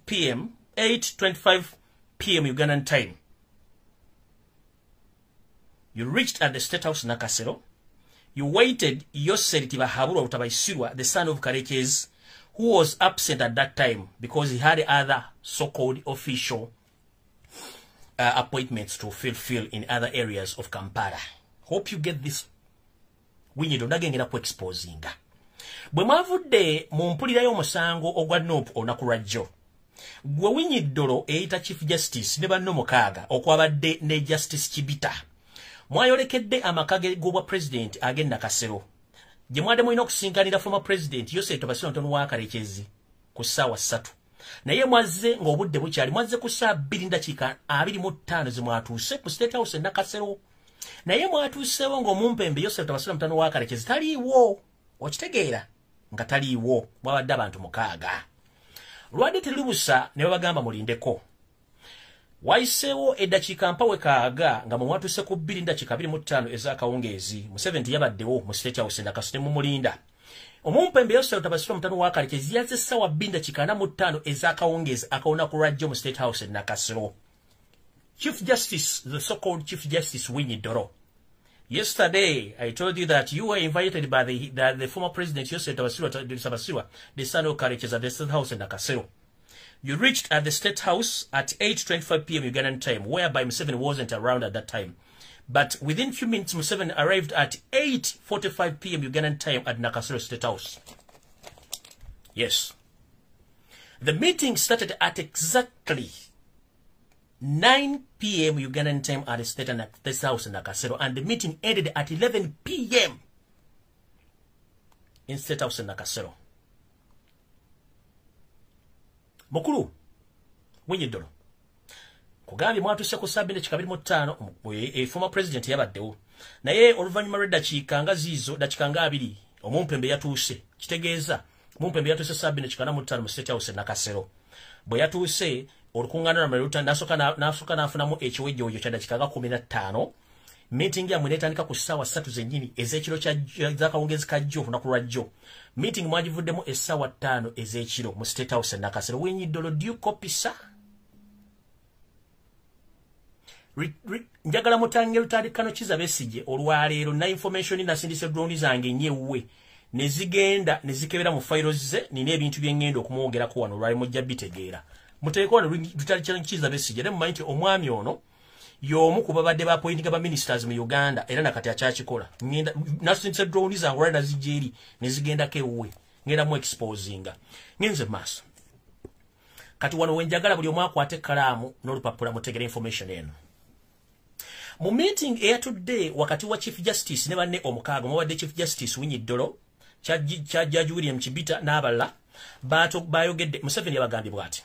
p.m. 8:25 p.m. Ugandan time. You reached at the State House in Nakasero. You waited Yoseri Tibuhaburwa Lutabaisirwa, the son of Karekezi, who was absent at that time because he had other so-called official appointments to fulfill in other areas of Kampala. Hope you get this. Owiny Dollo nagengera ku exposinga. Bwe mwavudde mu mpulira y'omusango ogwa NUP olunaku lwa jjo, gwe Owiny Dollo eyita Chief Justice ne banno mukaaga okwabadde ne Justice Chibita, mwayolekedde amaka g'obwa president ag'e Nakasero gye mwadde mulina okusinkanira former president Yoseri Tabasirwa Mutabani wa Karekezi ku ssaawa 3. Naye mwazze ng'obudde bukyali, mwazze ku ssaawa 2:25 ze mwatuuse ku State House e Nakasero. Naye mwatuuseewo ng'omumpembe Yoseri Tabasirwa Mutabani wa Karekezi taliiwo. Okitegeera nga taliiwo, mwabadde abantu mukaaga. Lwadde terubusa ne babagamba mulindeko. Wayiseewo eddakiika mpawe kaaga nga mwatuuse ku 2:25 ez'akawungeezi. Museveni yabaddewo mu State House e Nakasero ne mumulinda. Omumpembe Yoseri Tabasirwa Mutabani wa Karekezi yazze ssaawa 2:45 ez'akawungeezi ak'olunaku lwa jjo mu State House e Nakasero. Chief Justice, the so-called Chief Justice Owiny Dollo, yesterday I told you that you were invited by the former president Yoseri Tabasirwa, the son of Karekezi, at the State House in Nakasero. You reached at the State House at 8:25 p.m. Ugandan time, whereby Museveni wasn't around at that time. But within few minutes, Museveni arrived at 8:45 p.m. Ugandan time at Nakasero State House. Yes. The meeting started at exactly 9 p.m. Ugandan time at the State House in Nakasero, and the meeting ended at 11 p.m. in State House in Nakasero. Mukulu, Owiny Dollo, kugambye mwatuuse ku 7:25, former president yabaddewo. Naye oluvannyuma lw'eddakiika nga ziizo, dakiika nga 2, omumpembe yatuuse. Kitegeeza omumpembe yatuuse 7:45 mu State House e Nakasero. Bwe yatuuse olukuŋŋaana lwammwe n'asooka n'afunamu ekiwejjowejjo kya dakiika nga 15. Meeting yammwe n'etandika ku ssaawa 3 zennyini ez'ekiro z'akawungeezi ka jjo olunaku lwa jjo. Meeting mwagivuddemu essaawa 5 ez'ekiro mu State House e Nakasero. Owiny Dollo, do you copy, sir? Njagala mutange lutandikano Kizza Besigye olwaleero na information nasindise drone zange nnye ne zigenda ne zikebera mu files ze, nina ebintu bye ngenda okumwogerako wano olwali mujja bitegeera. Muteeko wano lutandikano Kizza Besigye, ne mumanyi nti omwami ono y'omu ku babadde ba appointinga ba ministers mu Uganda era nakati akyakikola. Ngenda nasindise drone zange olwali nazijja eri ne zigendako ewuwe, ngenda mu exposinga. Ngenze maaso. Kati wano wenjagala buli omu akwate ekkalaamu n'olupapula mutegere information eno. Mu meeting eyatudde wakati wa Chief Justice ne banne omukaaga, mubadde Chief Justice Owiny Dollo, Judge William Chibita n'abalala, bayogedde. Museveni yabagambye bw'ati.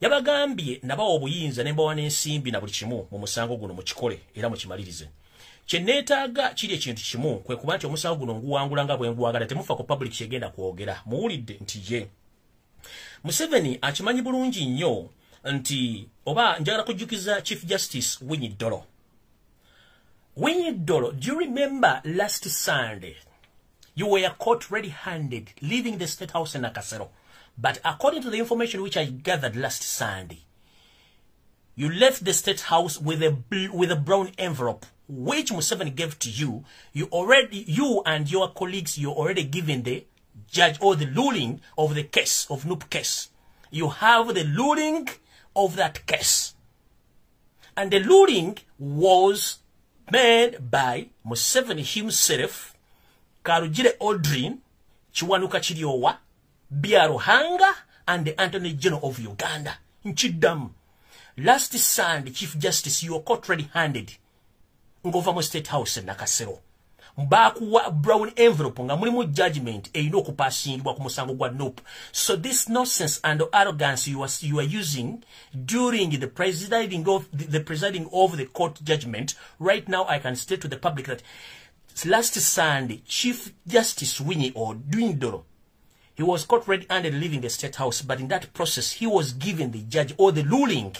Yabagambye nabawa obuyinza ne mbawa n'ensimbi na buli kimu mu musango guno mukikole era mukimalirize. Kye neetaaga kiri ekintu kimu, kwe kuba nti omusango guno nguwangula nga bwe nguwagala, temufa ku public kyegenda kwogera. Muwulidde nti ye Museveni akimanyi bulungi nnyo nti oba njagala kujjukiza Chief Justice Owiny Dollo. Owiny Dollo, do you remember last Sunday you were caught red-handed leaving the State House in Nakasero? But according to the information which I gathered last Sunday, You left the State House with a brown envelope, which Museveni gave to you. You and your colleagues, you already given the judge or the ruling of the case, of NUP case. You have the ruling of that case. And the ruling was made by Museveni himself, Karugire Aldrin, Kiwanuka Kiryowa, Byaruhanga, and the Attorney General of Uganda. Nchidam. Last Sunday, Chief Justice, you were caught red-handed. Ngova mu State House Nakasero. Mbakuwa brown envelope nga mulimu judgment eyina okupasingibwa ku musango gwa NUP. So this nonsense and arrogance you are using during the presiding of the court judgment, right now I can state to the public that last Sunday, Chief Justice Winyi Odwindoro, he was caught red-handed leaving the State House, but in that process he was given the judge or the ruling,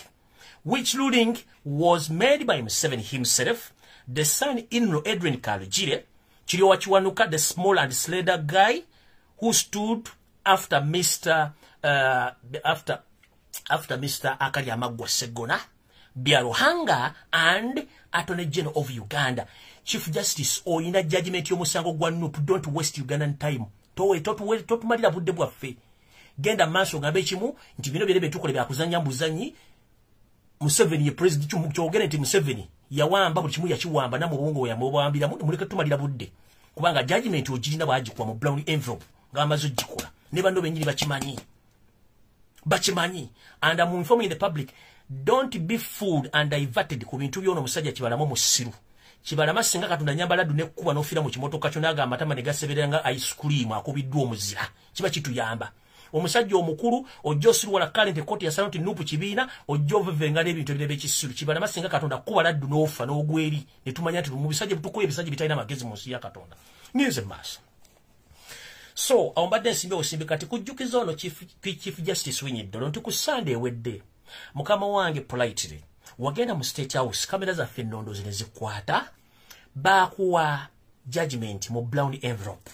which ruling was made by Museveni himself, the son-in-law Edwin Karugire, Kiryowa Kiwanuka, the small and slender guy who stood after Mr. Mr. Akaryamagwa Segona, Byaruhanga, and Attorney General of Uganda. Chief Justice, oyina judgment y'omusango gwa NUP, don't waste Ugandan time. Totumalira budde bwaffe. Genda maaso ogambe ekimu nti bino byere byetukola byakuzannya mbuzanyi. Museveni ye president, kyogere nti Museveni yawamba buli kimu, yakiwamba namwe obwongo yamubwambira, muleke tumalira budde, kubanga judgment ogirina baagikuwa mu brown envelope ng'amaze ogikola ne banno bennyini bakimanyi. And I'm informing the public, don't be fooled and diverted ku bintu by'ono omusajja Kibalama omusiru. Kibalama singa Katonda nyambala ddu nekkuba n'ofiira mu kimotoka kyo n'aga amatama ne gaseberera nga ice cream akubiddwa omuzira, kiba kituyamba. Omusajja omukulu ojja osiruwala kale nti kooti yasala nti NUP kibiina, ojja ovevenga n'ebintu ebirala ebyekisiru. Kibalama singa Katonda kuba laddu n'ofa n'ogweri ne tumanya nti mu bisajja butukuye ebisajja bitalina magezi mu nsi ya Katonda. Ngenze mu maaso. So awo mbadde nsimbe osimbe kati kujjukiza ono Chief Justice Winyi Dollo nti ku Sunday ewedde, mukama wange politely wagenda mu State House, kamera zaffe ennondozi ne zikwata, baakuwa judgment mu brown envelope.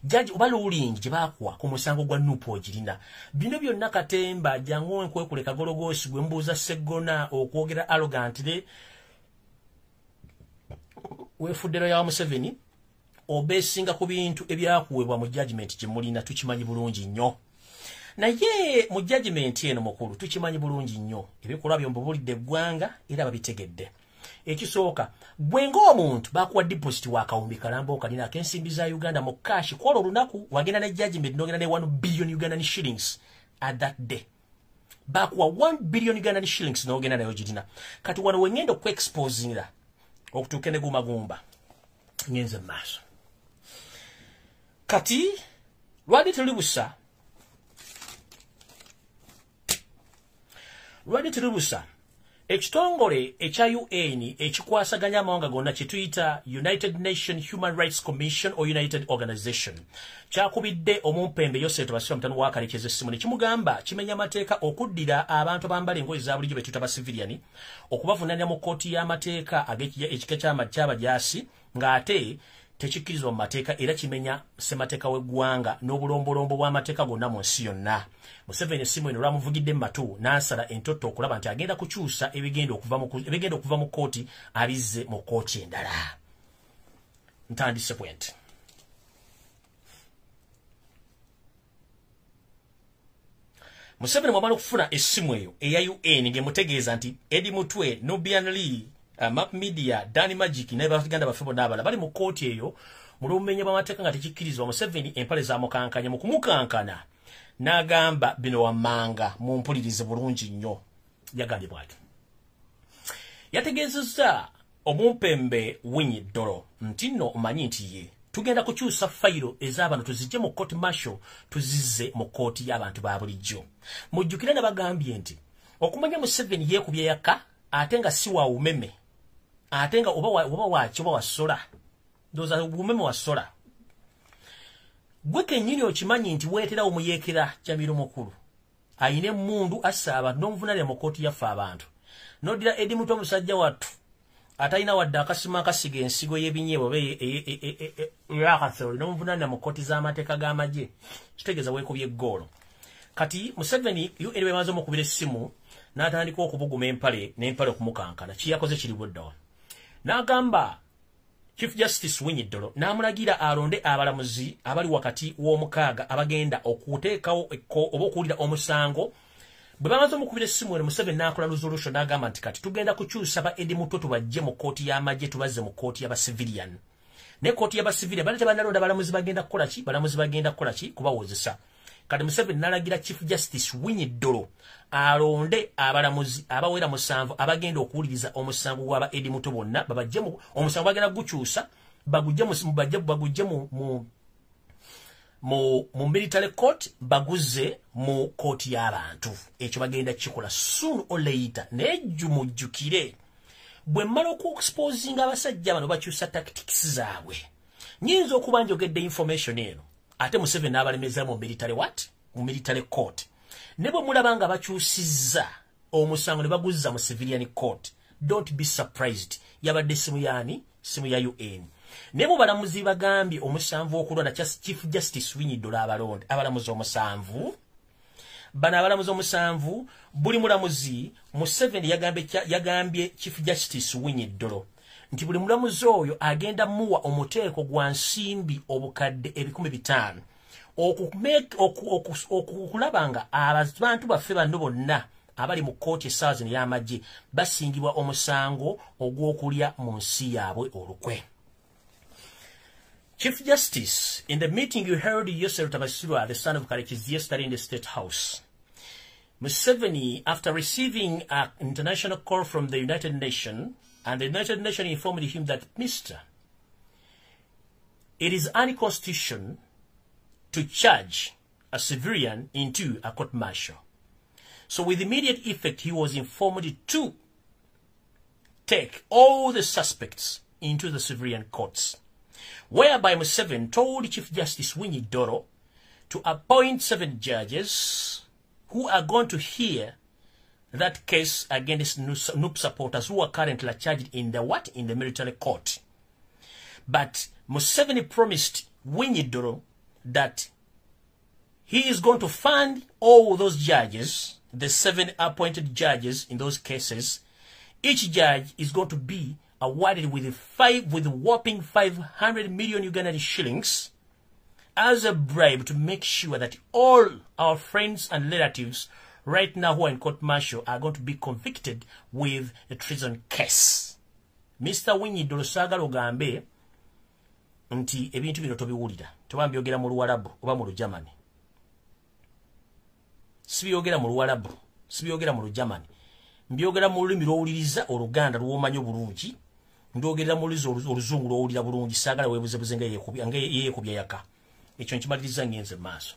Judge oba ruling gye baakuwa ku musango gwa NUP ogirina. Bino byonna katemba jangu nkwekule kagologoosi gwe mbuuza Seggona okwogera arrogantly weefuddero ya Museveni, obeesinga ku bintu ebyakuweebwa mu judgment gye mulina, tukimanyi bulungi nnyo. Naye mu judgment eno mukulu tukimanyi bulungi nnyo ebikolwa byo mbubulidde eggwanga era babitegedde. Ekisooka, gwe ng'omuntu bakuwa deposit wa kawumbi kalamba okalina ak'ensimbi za Uganda mu cash kwolwo olunaku, wagenda ne judgment n'ogenda ne 1 billion Ugandan shillings at that day. Bakuwa 1 billion Ugandan shillings n'ogenda nayo girina. Kati wano we ngenda okuexposinga okutuuka ne gumagumba, ngenze mu maaso. Kati lwali tuli busa ekitongole ekya UN ekikwasaganya amawanga gonna kye tuyita United Nations Human Rights Commission or United Organization kyakubidde omumpembe Yosef Tobasira mutano wa Kalekezi essimu ne kimugamba kimenya amateeka okuddira abantu abambala engoye za bulijjo be tuyita ba civilian okubavunaanira mu kkooti y'amateeka ag'ekika ky'abajaasi ng'ate tekikkirizibwa mu mateeka era kimenya ssemateeka w'eggwanga n'obulombolombo bw'amateeka gonna mu nsi yonna. Museveni essimu eno lwamuvugidde mu matu n'asala entotto okulaba nti agenda kukyusa ebigenda okuva mu kkooti abizze mu kkooti endala. Ntandise point. Museveni mwamala okufuna essimu eyo eya UN ng'emutegeeza nti Eddie Mutwe, Nubian Lee, Map Media, Danny Magic ne baganda baffe bonna abalala bali mu kkooti eyo mu lw'obumenyi bw'amateeka nga tekikkirizibwa. Museveni empale zaamukankanya mu kumukankana n'agamba bino wammanga, mumpulirize bulungi nnyo. Yagambye bw'ati, yategeezezza omumpembe Winyi Dollo nti nno omanyi nti ye tugenda kukyusa fayiro ez'abantu tuzijje mu court martial tuzizze mu kkooti y'abantu ba bulijjo. Mujjukire ne bagambye nti okumanya Museveni yeekubye yaka ate nga si wa umeme, ate nga oba waki oba wasola, ndowooza umeme wasola. Gwe kennyini okimanyi nti weetera omuyeekera Jamiru Mukulu ayina emmundu assa abantu n'omuvunaanira mu kkooti yaffe abantu, n'oddira Eddie Mutwe omusajja wattu atalina wadde akasima akasiga ensigo y'ebinyeebwa oba ey'akasooli n'omuvunaanira mu kkooti z'amateeka g'amagye, kitegeeza weekubye eggoolo. Kati Museveni UN bw'emaze omukubira essimu N'atandika okubuguma empale n'empale okumukankana. Kiyakoze kiri buddawa. N'agamba Chief Justice Winyi Dollo n'amulagira alonde abalamuzi abali wakati w'omukaaga abagenda okuteekawo oba okuwulira omusango. Bwe bamaze omukubira essimu eno, Museveni n'akola resolution n'agamba nti kati tugenda kukyusa ba Eddie Mutwe, tubajje mu kkooti y'amagye tubazze mu kkooti y'abacivilian. Ne kkooti y'abacivilian bali tebannalonda balamuzi bagenda kukola ki? Balamuzi bagenda kukola ki? Kubawozesa. Kati Museveni n'alagira Chief Justice Winyi Dollo alonde abalamuzi abawera 7 abagenda okuwuliriza omusango gw'aba Eddie Mutwe bonna, babajje mu omusango bagenda gukyusa bagujje mu military court baguze mu kooti y'abantu. Ekyo bagenda kikola soon or later. Naye mujjukire, bwe mmala okuexposinga abasajja bano bakyusa tactics zaabwe, nyinza okuba njogedde information eno ate Museveni n'abalemeza mu military what? Mu military court. Ne bwe mulaba nga bakyusizza omusango ne baguzza mu civilian court, don't be surprised. Yabadde simu yaani? Simu ya UN. Ne mu balamuzi bagambye omusanvu okulonda Chief Justice Winyi Dollo abalonde abalamuzi 7. Bano abalamuzi 7, buli mulamuzi Museveni yagambye Chief Justice Winyi Dollo nti buli mulamuzi oyo agenda muwa omuteeko gwa nsimbi obukadde 5,000 okulaba nga abantu baffe bano bonna abali mu kkooti essaawa zino ey'amagye basingibwa omusango ogw'okulya mu nsi yaabwe olukwe. Chief Justice, in the meeting you heard Yosef Tabasirwa, the son of Karekezi, yesterday in the State House, Museveni, after receiving an international call from the United Nations, and the United Nations informed him that, Mr., it is unconstitutional to charge a civilian into a court martial. So with immediate effect, he was informed to take all the suspects into the civilian courts, whereby Museveni told Chief Justice Winyi Dollo to appoint 7 judges who are going to hear that case against NUP supporters who are currently charged in the what? In the military court. But Museveni promised Winyi Dollo that he is going to fund all those judges, the 7 appointed judges in those cases. Each judge is going to be awarded with whopping 500 million Ugandan shillings as a bribe to make sure that all our friends and relatives right now who are in court martial are going to be convicted with a treason case. Mr. Winyi Dollo saagala ogambe nti ebintu bino tobiwulira. Toba mbyogera mu Luwarabu oba mu Lugermany. Sibyogera mu Luwarabu, sibyogera mu Lugermany. Mbyogera mu lulimi lw'owuliriza Oluganda lw'omanyi obulungi. Ndyogerera mu lulimi Oluzungu lw'owulira bulungi. Saagala weebuzebuze nga yeekubya yaka. Ekyo nkimaliriza ngenze mu maaso.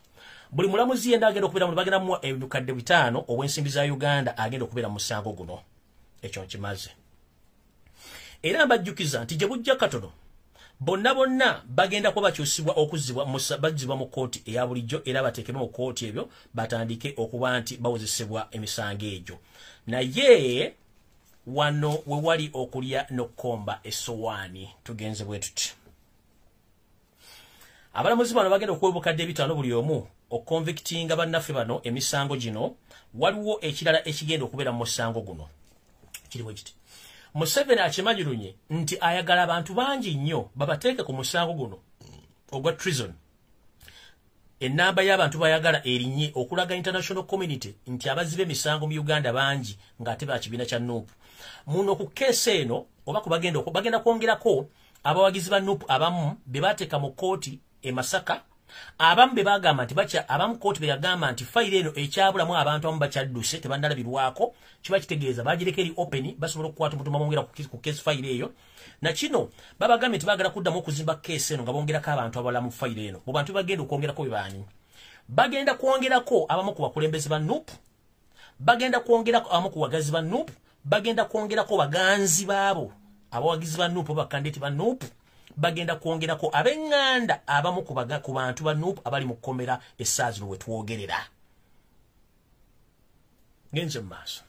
Buli mulamuzi yenna agenda okubeera mu bagenda muwa ebikadde 5 obw'ensimbi za Uganda agenda okubeera mu musango guno. Ekyo nkimaze. Era mbajjukiza nti gye bujja katono bonna bonna bagenda kuba bakyusibwa okuzzibwa bazzibwa mu kkooti eya bulijjo era bateekebwe mu kkooti ebyo batandike okuba nti bawozesebwa emisango egyo. Naye wano we wali okulya n'okukomba essowaani tugenze bwe tuti. Abalamuzi bano bagenda okuwa obukadde 5 buli omu okonvictinga bannaffe bano emisango gino. Waliwo ekirala ekigenda okubeera mu musango guno kiri bwe kiti. Museveni akimanyi lunye nti ayagala abantu bangi nnyo babateeke ku musango guno ogwa treason. Ennamba y'abantu bayagala erinnye okulaga international community nti abazzi b'emisango mu Uganda bangi ng'ate ba kibiina kya NUP. Muno ku keesi eno oba ku bagenda kwongerako abawagizi ba NUP abamu be bateeka mu kkooti e Masaka, abamu be bagamba nti abamu kkooti be yagamba nti fayiro eno ekyabulamu abantu abamu bakyadduse tebannalabirwako, kiba kitegeeza bagireka eri open basobola okukwata omuntu bamwongera ku case fayiro eyo. Na kino babagambye nti baagala kuddamu okuzimba keesi eno nga bongerako abantu abalala mu fayiro eno. Mu bantu bagenda okwongerako be baani? Bagenda kwongerako abamu ku bakulembeze ba NUP, bagenda kwongerako abamu ku bagazi ba NUP, bagenda kwongerako baganzi baabo abawagizi ba NUP oba bakandidate ba NUP, bagenda kwongerako ab'eŋŋanda abamu ku bantu ba NUP abali mu kkomera essaawa zino we twogerera. Ngenze mu maaso.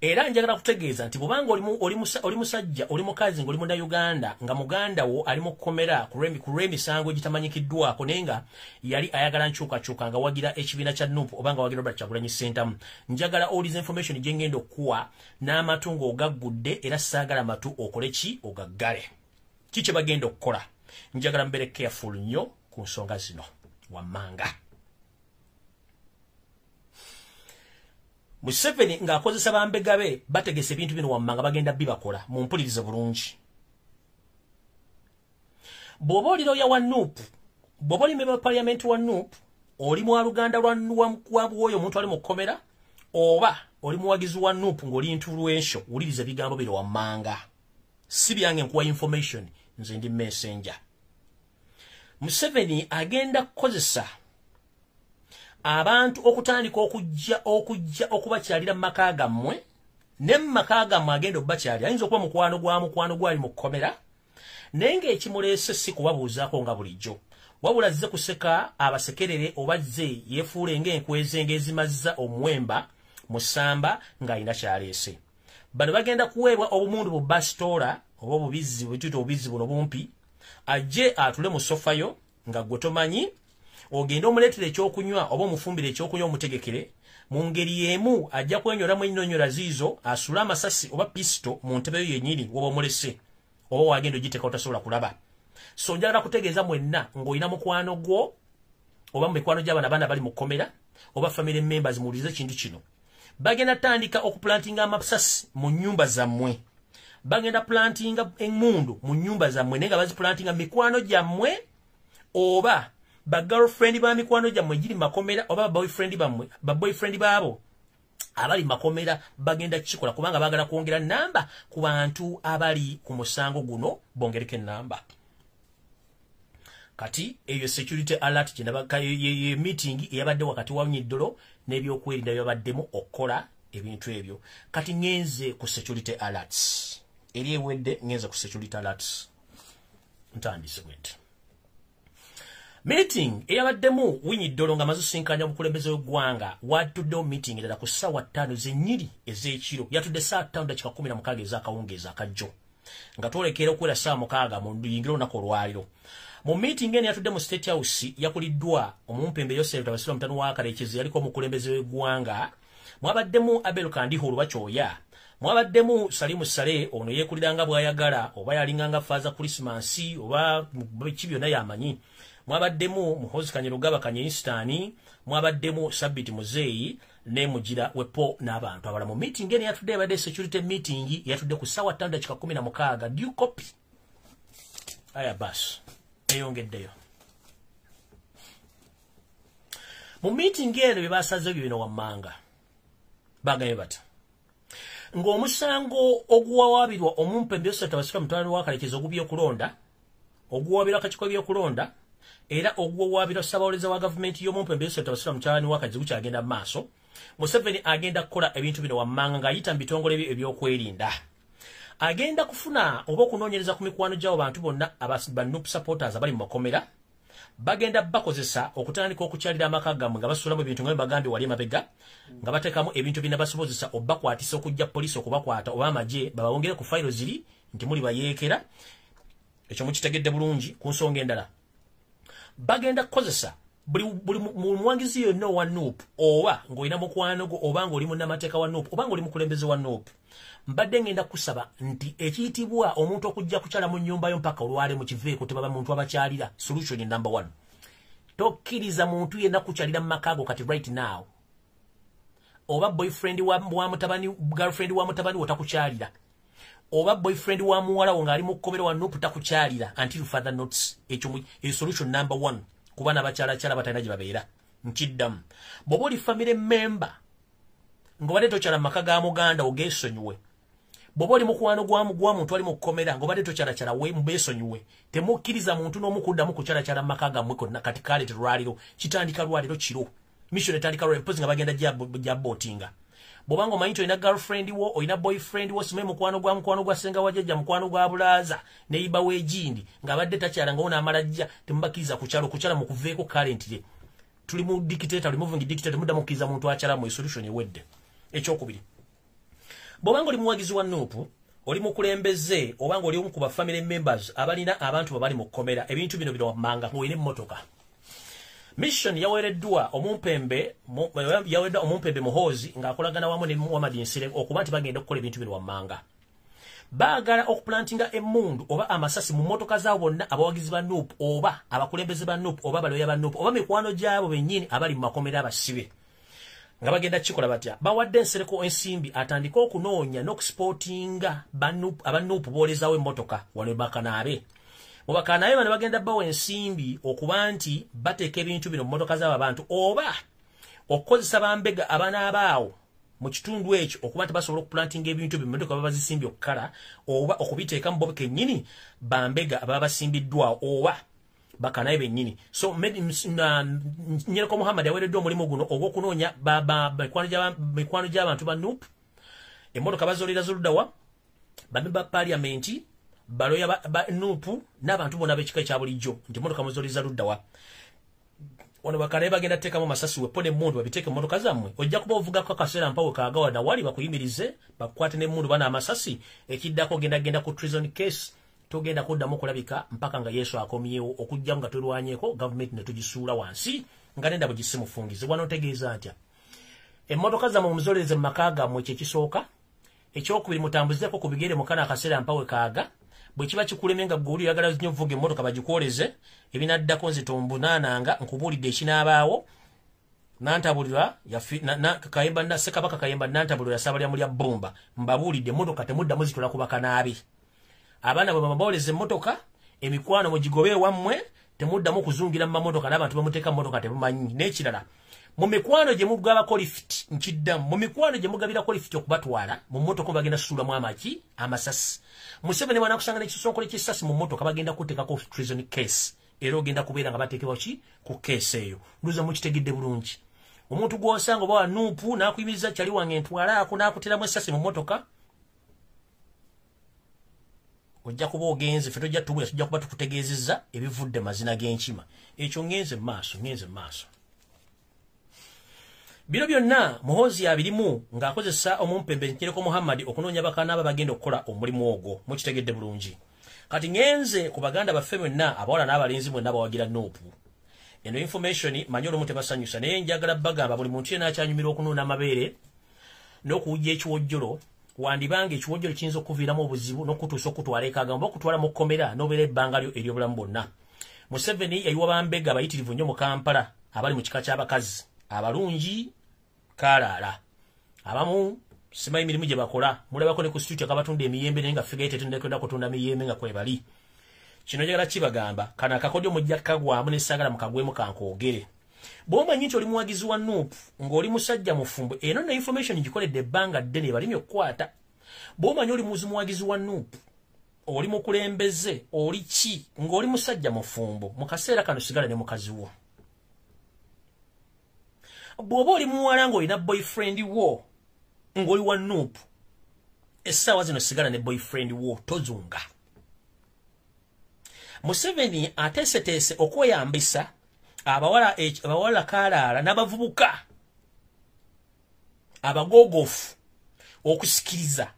Era njagala kutegeeza nti bw'obanga oli musajja, oli mukazi, ng'oli Munnayuganda, nga muganda wo ali mu kkomera ku lw'emisango egitamanyikiddwako, naye nga yali ayagala nkyukakyuka, nga wagira ekibiina kya NUP oba nga wagira Robert Kyagulanyi Ssentamu, njagala owuliza information gye ngenda okukuwa n'amatu ng'ogaggudde, era saagala matu okole ki, ogaggale. Ki kye bagenda okukola? Njagala mbeere careful nnyo ku nsonga zino wammanga. Museveni ng'akozesa bambega be bategese ebintu bino wammanga, bagenda bibakola. Mumpulirize bulungi. Bw'oba oli looya wa NUP, bw'oba oli member wa parliament wa NUP, oli mwaluganda lwa woyo omuntu ali mu kkomera, oba oli muwagizi wa NUP ng'oli influential, wuliriza ebigambo bino wammanga. Si byange, nkuwa information, nze ndi messenger. Museveni agenda kukozesa abantu okutandika okujja okubakyalira mu maka gammwe, ne mu maka gammwe agenda okubakyalira ayinza okuba mukwano gwa mukwano gwali mu kkomera, naye ng'ekimuleese si kubabuuzaako nga bulijjo, wabula azze kuseka abasekerere, oba azze yeefuule ng'enkweze ng'ezimazza omuwemba mu ssamba ng'alina kyaleese. Bano bagenda kuweebwa obumundu bu basitoola oba obubizzi bwetuyita obubizzi buno bumpi, ajje atule mu sofayo nga gwe tomanyi, ogende omuleetera ekyokunywa oba omufumbire ekyokunywa omutegekere. Mu ngeri y'emu ajja kwenyoramu ennyonyola ziizo, asule amasasi oba pisito mu ntebe yo yennyini woba omulese, oba wagenda ogiteeka otasobola kulaba. So njagala kutegeeza mwenna ng'olina mukwano gwo oba mu mikwano gy'abaana abaana bali mu kkomera oba family members, muwulirize ekintu kino. Bagenda tandika okuplantinga amasasi mu nnyumba zammwe, bagenda plantinga emmundu mu nnyumba zammwe, naye nga baziplantinga mikwano gyammwe oba ba girlfriend ba mikwano gyammwe giri makomera, oba boyfriend bammwe, ba boyfriend baabo abali makomera. Bagenda kukikola kubanga baagala kwongera namba ku bantu abali ku musango guno, bongereko enamba. Kati eyo security alert ye meeting eyabadde wakati wa Nyiddolo n'ebyokwerinda byabaddemu okukola ebintu ebyo. Kati ŋŋenze ku security alerts eri ewedde, ŋŋenze ku security alerts. Ntandise bwenti: meeting eyabaddemu Winyi Ddolo nga amaze osinkanya obukulembeze w'eggwanga, watuddewo meeting endala ku ssaawa 5 zennyini ez'ekiro. Yatudde ssaawa 5:16 ez'akawungeezi akajjo, nga twolekera okuwera ssaawa 6 mu luyingira olunaku olwaliro. Mu meeting eno yatudde mu State House, yakuliddwa omumpembe Yosef Tabasirwa Mutano wa Kalekezi, yaliko omukulembeze w'eggwanga. Mwabaddemu Abel Kandiho Olubakyoya, mwabaddemu Salimu Sale, ono yeekuliranga bw'ayagala, oba yalinganga Faaza Christmas oba biki byonna yamanyi. Mwabaddemu Muhozi Kanyerugaba Kanyeinstani, mwabaddemu Sabiti Muzeeyi ne Mugira Wepo n'abantu abalala. Mu meeting eno yatudde, ebadde security meeting, yatudde ku ssaawa 5:16. Due copy. Aya basi, eyongeddeyo. Mu meeting eno bye basazeeyo bino wammanga. Bagambye bata ng'omusango oguwawaabirwa omumpembe Yosef Tabasirwa Mutwalo wa Kalekezi ogw'ebyokulonda, oguwawaabirwa akakiiko k'ebyokulonda, era oguwawaabirwa ssabawolereza wa gavumenti y'omumpembe Yosef Tabasirwa Mukyalani wa Kalekezi gukyagenda mu maaso, Museveni agenda kukola ebintu bino wammanga ng'ayita mu bitongole bye ebyokwerinda. Agenda kufuna oba okunoonyereza ku mikwano gy'abo bantu bonna ba NUP supporters abali mu makomera. Bagenda bakozesa okutandika okukyalira amaka gammwe nga basuulamu ebintu nga bagambye wali emabega, nga bateekamu ebintu binabasobozesa obakwatisa okujja poliisi okubakwata oba amagye, babawongere ku fayiro ziri nti muli bayeekera. Ekyo mukitegedde bulungi. Ku nsonga endala, bagenda kukozesa buli muwangizi yonna owa NUP, oba ng'olina mukwano gwo, oba ng'oli munnamateeka wa NUP, oba ng'oli mukulembeze wa NUP, mbadde ngenda kusaba nti ekiyitibwa omuntu okujja kukyala mu nnyumba yo mpaka olwale mukiveeko, tebaba muntu abakyalira. Solution number one: tokkiriza muntu yenna kukyalira mu maka go kati right now. Oba boyfriend wa mutabani, girlfriend wa mutabani wo takukyalira, oba boyfriend wa muwala wo ng'ali mu kkomero wa NUP takukyalira until further notice. Ekyo solution number one kuba n'abakyalakyala batalina gye babeera. Nkiddamu, bw'oba oli family member ng'obadde tokyala mu maka ga muganda, ogeesonyiwe. Bw'oba oli mukwano gwa muntu ali mu kkomera ng'obadde tokyalakyala, beesonyiwe. Temukkiriza muntu n'omu kuddamu kukyalakyala mu maka gammwe konna. Kati kale terwaliro kitandika lwaliro kiro, mission etandika lwaliro, mpozi nga bagenda gya bootinga. Bw'obanga omanyi nti olina girlfriend wo, olina boyfriend wo, simanyi mukwano gwa mukwano gwa ssenga wa jjajja, mukwano gwa bulaaza neyiba w'egindi ng'abadde takyala, nga onaamala ajja, temubakkiriza kukyala. Okukyala mukuveeko. Currently tuli mu dictator, removing dictator. Muddamu kukkiriza muntu akyala mu solution ewedde. Ekyokubiri, Bw'obanga oli muwagizi wa NUP, oli mukulembeze, obanga oli omu ku ba family members abalina abantu babali mu kkomera, ebintu bino bino wammanga ng'olina emmotoka. Mission yaweereddwa omumpembe, yaweereddwa omumpembe Muhoozi ng'akolagana wamu ne Muhammad Nsereko okuba nti bagenda okukola ebintu bino wammanga. Baagala okuplantinga emmundu oba amasasi mu mmotoka zaabo bonna abawagizi ba NUP oba abakulembeze ba NUP oba abaloya ba NUP oba mikwano gyabo bennyini abali mu makomera abasibe. Nga bagenda kikola batya? Bawadde Nsereko ensimbi atandike okunoonya n'okusupportinga aba NUP boolezaawo emmotoka wano bakanaabe. Mu bakanaabe bano bagenda bawa ensimbi okuba nti bateeka ebintu bino mu mmotoka z'abo abantu oba okukozesa bambega abanaabaawo mu kitundu ekyo okuba nti basobola okuplantinga ebintu bino mu mmotoka baba bazisimbye okukala oba okubiteeka mu bo kennyini bambega ababa basimbiddwawo oba bakanaye bennyini. So Nyereko Muhammad yaweereddwa omulimu guno ogw'okunoonya mikwano gy'abantu ba NUP, emmotoka bazoolera zoluddawa, bamemba ba parliament, baloya ba NUP n'abantu bonna ab'ekika ekya bulijjo nti emmotoka muzooleza luddawa. Wano bakanaye bagenda teekamu amasasi wepo n'emmundu babiteeke mu mmotoka zammwe. Ojja kuba ovugako akaseera mpawe kaagawa nawali bakuyimirize bakukwate n'emmundu bana amasasi, ekiddako genda ku treason case, togenda kuddamu kulabika mpaka nga Yesu akomyewo okujja nga tulwanyeko gavumenti ne tugisuula wansi nga nenda bwe gisimufungize. Wano ntegeeza ntya? Emmotoka zammwe muzooleze mu maka gammwe, kye kisooka. Ekyokubiri, mutambuzeeko ku bigere mukana akaseera mpawe kaaga. Bwe kiba kikulemye nga ggwe oli oyagala nnyo okuvuga emmotoka bagikwoleze, ebinaddako nze tombunaananga nkubuulidde ekinaabaawo. Nantabulirwa Kayemba Ssekabaka Kayemba Nantabulirwa yasabalya mulya bbumba. Mbabuulidde emmotoka temuddamu zitula ku bakanaabe. Abaana bwe babooleza emmotoka, emikwano mugigobe ewammwe, temuddamu kuzungira mu mamotoka n'abantu bamuteeka mu mmotoka temumanyi. N'ekirala, mu mikwano gye mugabako lift, nkiddamu, mu mikwano gye mugabirako lift okubatwala mu mmotoka bagenda suulamu amaki amasasi. Museveni bw'anaakusanga n'ekisonkole ky'essasi mu mmotoka bagenda kuteekako treason case, era ogenda kubeera nga bateekebwa ki ku case eyo. Ndowooza mukitegedde bulungi. Omuntu gw'osanga oba wa NUP n'akuyimiriza kyali wange ntwalaako n'akuteramu essasi mu mmotoka, ojja kuba ogenze, ffe tojja tubuulira, tujja kuba tukutegeezezza ebivudde mazina g'enkima. Ekyo ngenze mu maaso, ngenze mu maaso. Bino byonna Muhoozi abirimu ng'akozesa omumpembe Nsereko Muhammad okunoonya bakanaaba bagenda okukola omulimu ogwo. Mukitegedde bulungi. Kati ngenze ku baganda baffe mwenna abawala n'abalenzi mwenna bawagira NUP. Eno information manyi olumu tebasanyusa, naye njagala bagamba buli muntu yenna akyanyumirwa okunuuna amabeere n'okuwujja ekiwojjolo, wandibanga ekiwojjolo kiyinza okuviiramu obuzibu n'okutuusa okutwala ekagamba okutwala mu kkomera n'obeera ebbanga lyo ery'obulamu bwonna. Museveni yayiwa bambega abayitirivu nnyo mu Kampala abali mu kika ky'abakazi abalungi kaalaala. Abamu simanyi mirimu gye bakola, mulabako ne ku street akabatunda emiyembe naye nga ffiga etetendekera kutunda miyembe nga kwebali. Kino njagala kibagamba, kano akakodyo mujja kukagwamu ne saagala mukagwemu kankoogere. Bw'omanyi nti oli muwagizi wa NUP ng'oli musajja mufumbo, eno nno information ngikoledde ebbanga ddene ebalimye okukwata. Bw'omanyi oli muwagizi wa NUP, oli mukulembeze, oli ki, ng'oli musajja mufumbo, mu kaseera kano sigala ne mukazi wo. Bw'oba oli muwala ng'olina boyfriend wo ng'oli wa NUP, essaawa zino sigala ne boyfriend wo, tozunga. Museveni ateeseteese okweyambisa abawala kaalaala n'abavubuka abagoogofu okusikiriza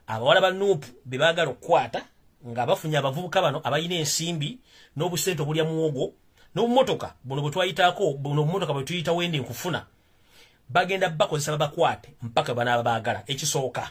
abawala ba NUP be baagala okukwata nga bafunye abavubuka bano abalina ensimbi n'obusente obulya muwogo n'obumotoka buno bwe twayitaako, buno obumotoka bwe tuyita wendi nkufuna, bagenda bakozesa babakwate mpaka banaaba baagala. Ekisooka,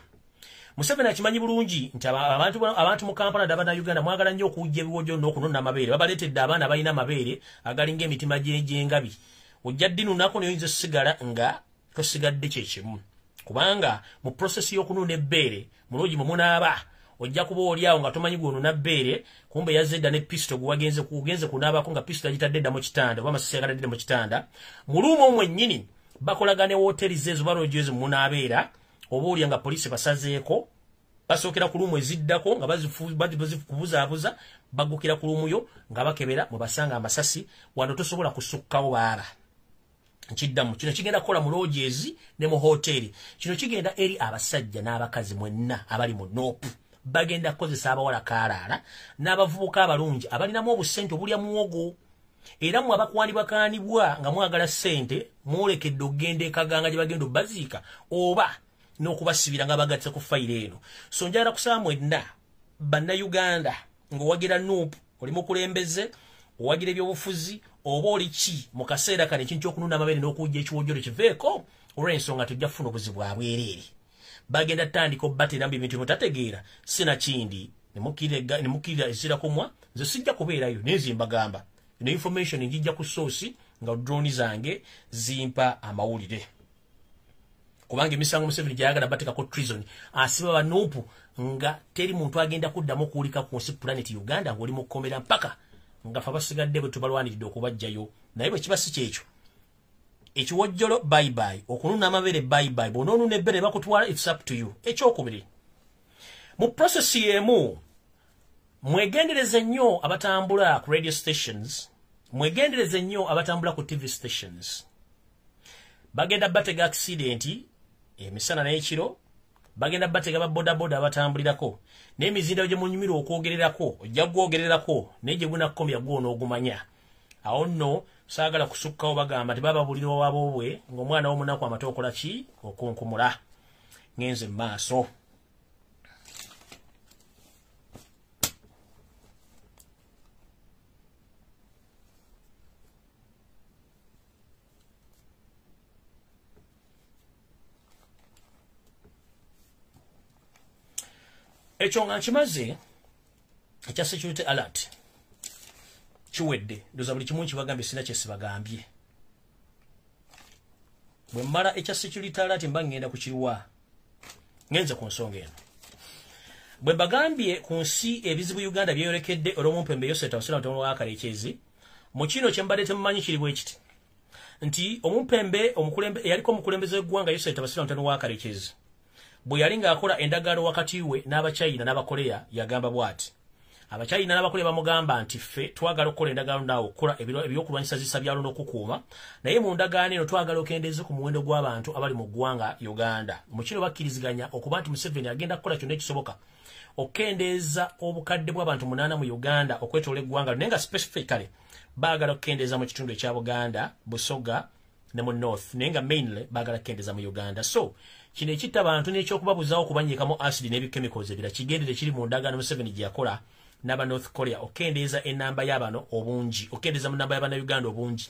Museveni akimanyi bulungi nti abantu mu Kampala ddala Bannayuganda mwagala nnyo okuwujja ebiwojjo n'okunona amabeere. Babaleetedde abaana abalina amabeere agalinga emitima gy'engabi. Ojja ddinunako naye oyinza osigala nga tosigadde kye kimu, kubanga mu process y'okununa ebbeere mulungi mwe munaaba ojja kuba oli awo nga tomanyi gw'onuna bbeere, kumbe yazze dda ne pisito gwe wagenze kunaabako nga pisito agitadde dda mu kitanda oba amasasi agatadde mu kitanda. Mu luumu omwo nnyini bakolagana ne wooteri ezo baloogi ezo munaabeera, oba olya nga poliisi basazeeko, basookera ku luumu eziddako nga bazikubuzaabuza, baggukira ku luumu yo nga bakebera mwe basanga amasasi. Wano tosobola kusukkawo baaba. Nkiddamu, kino kigenda kukola mu lodges ne mu hoteri. Kino kigenda eri abasajja n'abakazi mwenna abali mu NUP. Bagenda kukozesa abawala kaalaala n'abavubuka abalungi abalinamu obusente obulya muwogo. Era mmwe abakwanibwakaanibwa nga mwagala ssente, mwolekedde okugenda e Kaganga gye bagenda obbaziika oba n'okubasibira nga bagatte ku fayiro eno. So njagala kusaba mwenna bannayuganda ng'owagira NUP, oli mukulembeze, owagira ebyobufuzi oba oli ki, mu kaseera kano ekintu ky'okununa amabeere n'okujja ekiwojjolo kiveeko, olw'ensonga tujja kufuna obuzibu bwereere. Bagenda tandika obbateramu ebintu mutategeera, sinakindi ne mukkirira ezira kumwa, nze sijja kubeerayo naye nze mbagamba eno information njijja ku source nga drone zange zimpa amawulire. Kubanga emisango Museveni gy'ayagala bateekako treason, asiba ba NUP nga teri muntu agenda kuddamu kuwulika ku nsi planet Uganda ng'oli mu kkomera mpaka nga ffe abasigadde bwe tubalwaniridde okubaggyayo. Naye bwe kiba si kyekyo, ekiwojjolo bye bye, okununa amabeere bye bye, bw'onoonuna ebbere bakutwala, it's up to you. Ekyokubiri, mu process y'emu, mwegendereze nnyo abatambula ku radio stations, mwegendereze nnyo abatambula ku TV stations. Bagenda batega accident emisana n'ekiro, bagenda batega ba bodaboda abatambulirako, n'emizinda gye munyumirwa okwogererako, ojja gwogererako naye gye gunakomya gw'onoogumanya. Awo nno saagala kusukkawo, bagamba nti baba bulira waboobwe ng'omwana w'omunaku amate okola ki okunkumula. Ngenze mu maaso. Ekyo nga nkimaze, ekya security alert kiwedde, ndoza buli kimu nkibagambye, sina kye sibagambye. Bwe mmala ekya security alert mba ngenda ku kiruwa, ngenze ku nsonga eno. Bwe mbagambye ku nsi ebizibu Uganda byeyolekedde olw'omumpembe Yosef Tabasira Mutabani wa Karekezi, mu kino kye mbadde temumanyi kiri bwe kiti nti omumpembe eyaliko omukulembeze w'eggwanga Yosef Tabasira Mutabani wa Karekezi bwe yali ng'akola endagaano wakati we n'Abachina n'Abakorea, yagamba bw'ati. Abachina n'Abakorea bamugamba nti ffe twagala okukola endagaano naawe okukola ebyokulwanyisa zisa byalo n'okukuuma, naye mu ndagaano eno twagala okendeeze ku muwendo gw'abantu abali mu ggwanga Uganda. Mu kino bakkiriziganya okuba nti Museveni agenda kukola kyonna ekisoboka okukendeeza obukadde bw'abantu 8 mu Uganda okwetoola eggwanga, naye nga specifically baagala okukendeeza mu kitundu ekya Buganda, Busoga ne mu North, naye nga mainly baagala kukendeeza mu Uganda. So kino ekitta abantu n'ekyokubabuzawo okubanyiikamu acid n'ebichemicals ebirala kigendere kiri mu ndagaano Museveni gye yakola n'aba North Korea okukendeeza ennamba y'abano obungi, okukendeeza mu nnamba y'abannayuganda obungi.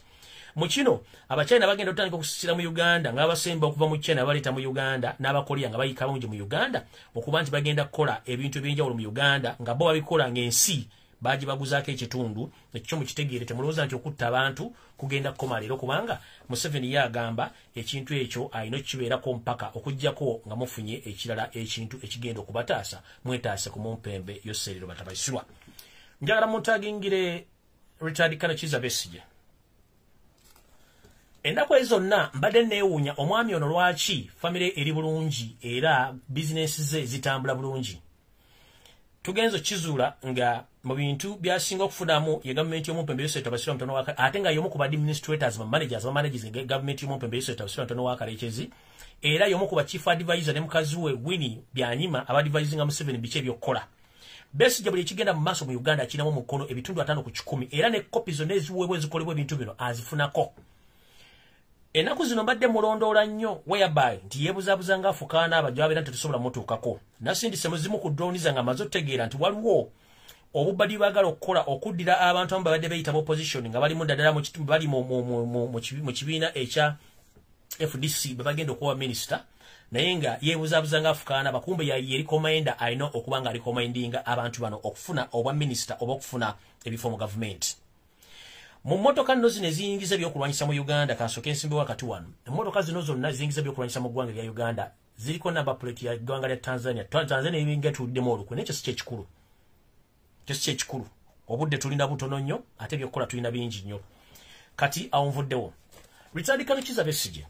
Mu kino Abachina bagenda okutandika okusisira mu Uganda ng'abasemba okuva mu China baleeta mu Uganda, n'Abakorea nga bayika bungi mu Uganda, okuba nti bagenda kukola ebintu ebyenjawulo mu Uganda nga bo babikola ng'ensi bagibaguzaako ekitundu. Ekyo mukitegeere, temulowooza nti okutta abantu kugenda kukoma leero, kubanga Museveni ye agamba ekintu ekyo alina okukibeerako mpaka okuggyako nga mufunye ekirala ekintu ekigenda okubataasa, mwetaase ku mumpembe Yoserero Batabaisirwa. Njagala muntagingire Richard Kanakiza Besigye. Ennaku ezo zonna mbadde neewuunya omwami ono lwaki famire eri bulungi era bizinensi ze zitambula bulungi. Tugenze kizuula nga mu bintu byasinga okufunamu ye gavumenti y'omumpembe Yosef Tabasira Mutabani wa, ate nga y'omu ku ba administrators, ba managers, ba managers gavumenti y'omumpembe Yosef Tabasira Mutabani wa Karekezi, era y'omu ku ba chief advisor ne mukazi we Winnie Byanyima abadvisinga Museveni biki ebyokukola. Besigye buli ekigenda mu maaso mu Uganda kirinamu omukono ebitundu 5 ku 100, era ne kopi zonna eziweebwa ezikolebwa ebintu bino azifunako. Ennaku zino mbadde mulondoola nnyo whereby nti yeebuzaabuza ng'afukaana abajja babeera nti tetusobola mutuukako. Nasindise muzimu ku drone zange amaze okutegeera nti waliwo obubadi baagala okukola okuddira abantu abamu babadde beeyita opposition nga bali mu ddala bali mu kibiina ekya FDC bwe bagenda okuwa minisita, naye nga yeebuzaabuza ng'afukaana bakumbe yeri commander alina okuba nga recommendinga abantu bano okufuna obwa minisita oba okufuna ebifo mu gavumenti. Mu mmotoka nno zino eziyingiza ebyokulwanyisa mu Uganda, kansooke ensimbi wakati wano, emmotoka zino zonna eziyingiza ebyokulwanyisa mu ggwanga erya Uganda ziriko number plate ya ggwanga lya Tanzania. Tanzania ebinga tuddemu olukwe, naye ekyo si kyekikulu, ekyo si kyekikulu. Obudde tulina butono nnyo ate ebyokukola tulina bingi nnyo. Kati awo nvuddewo. Richard Kanakiza Besigye,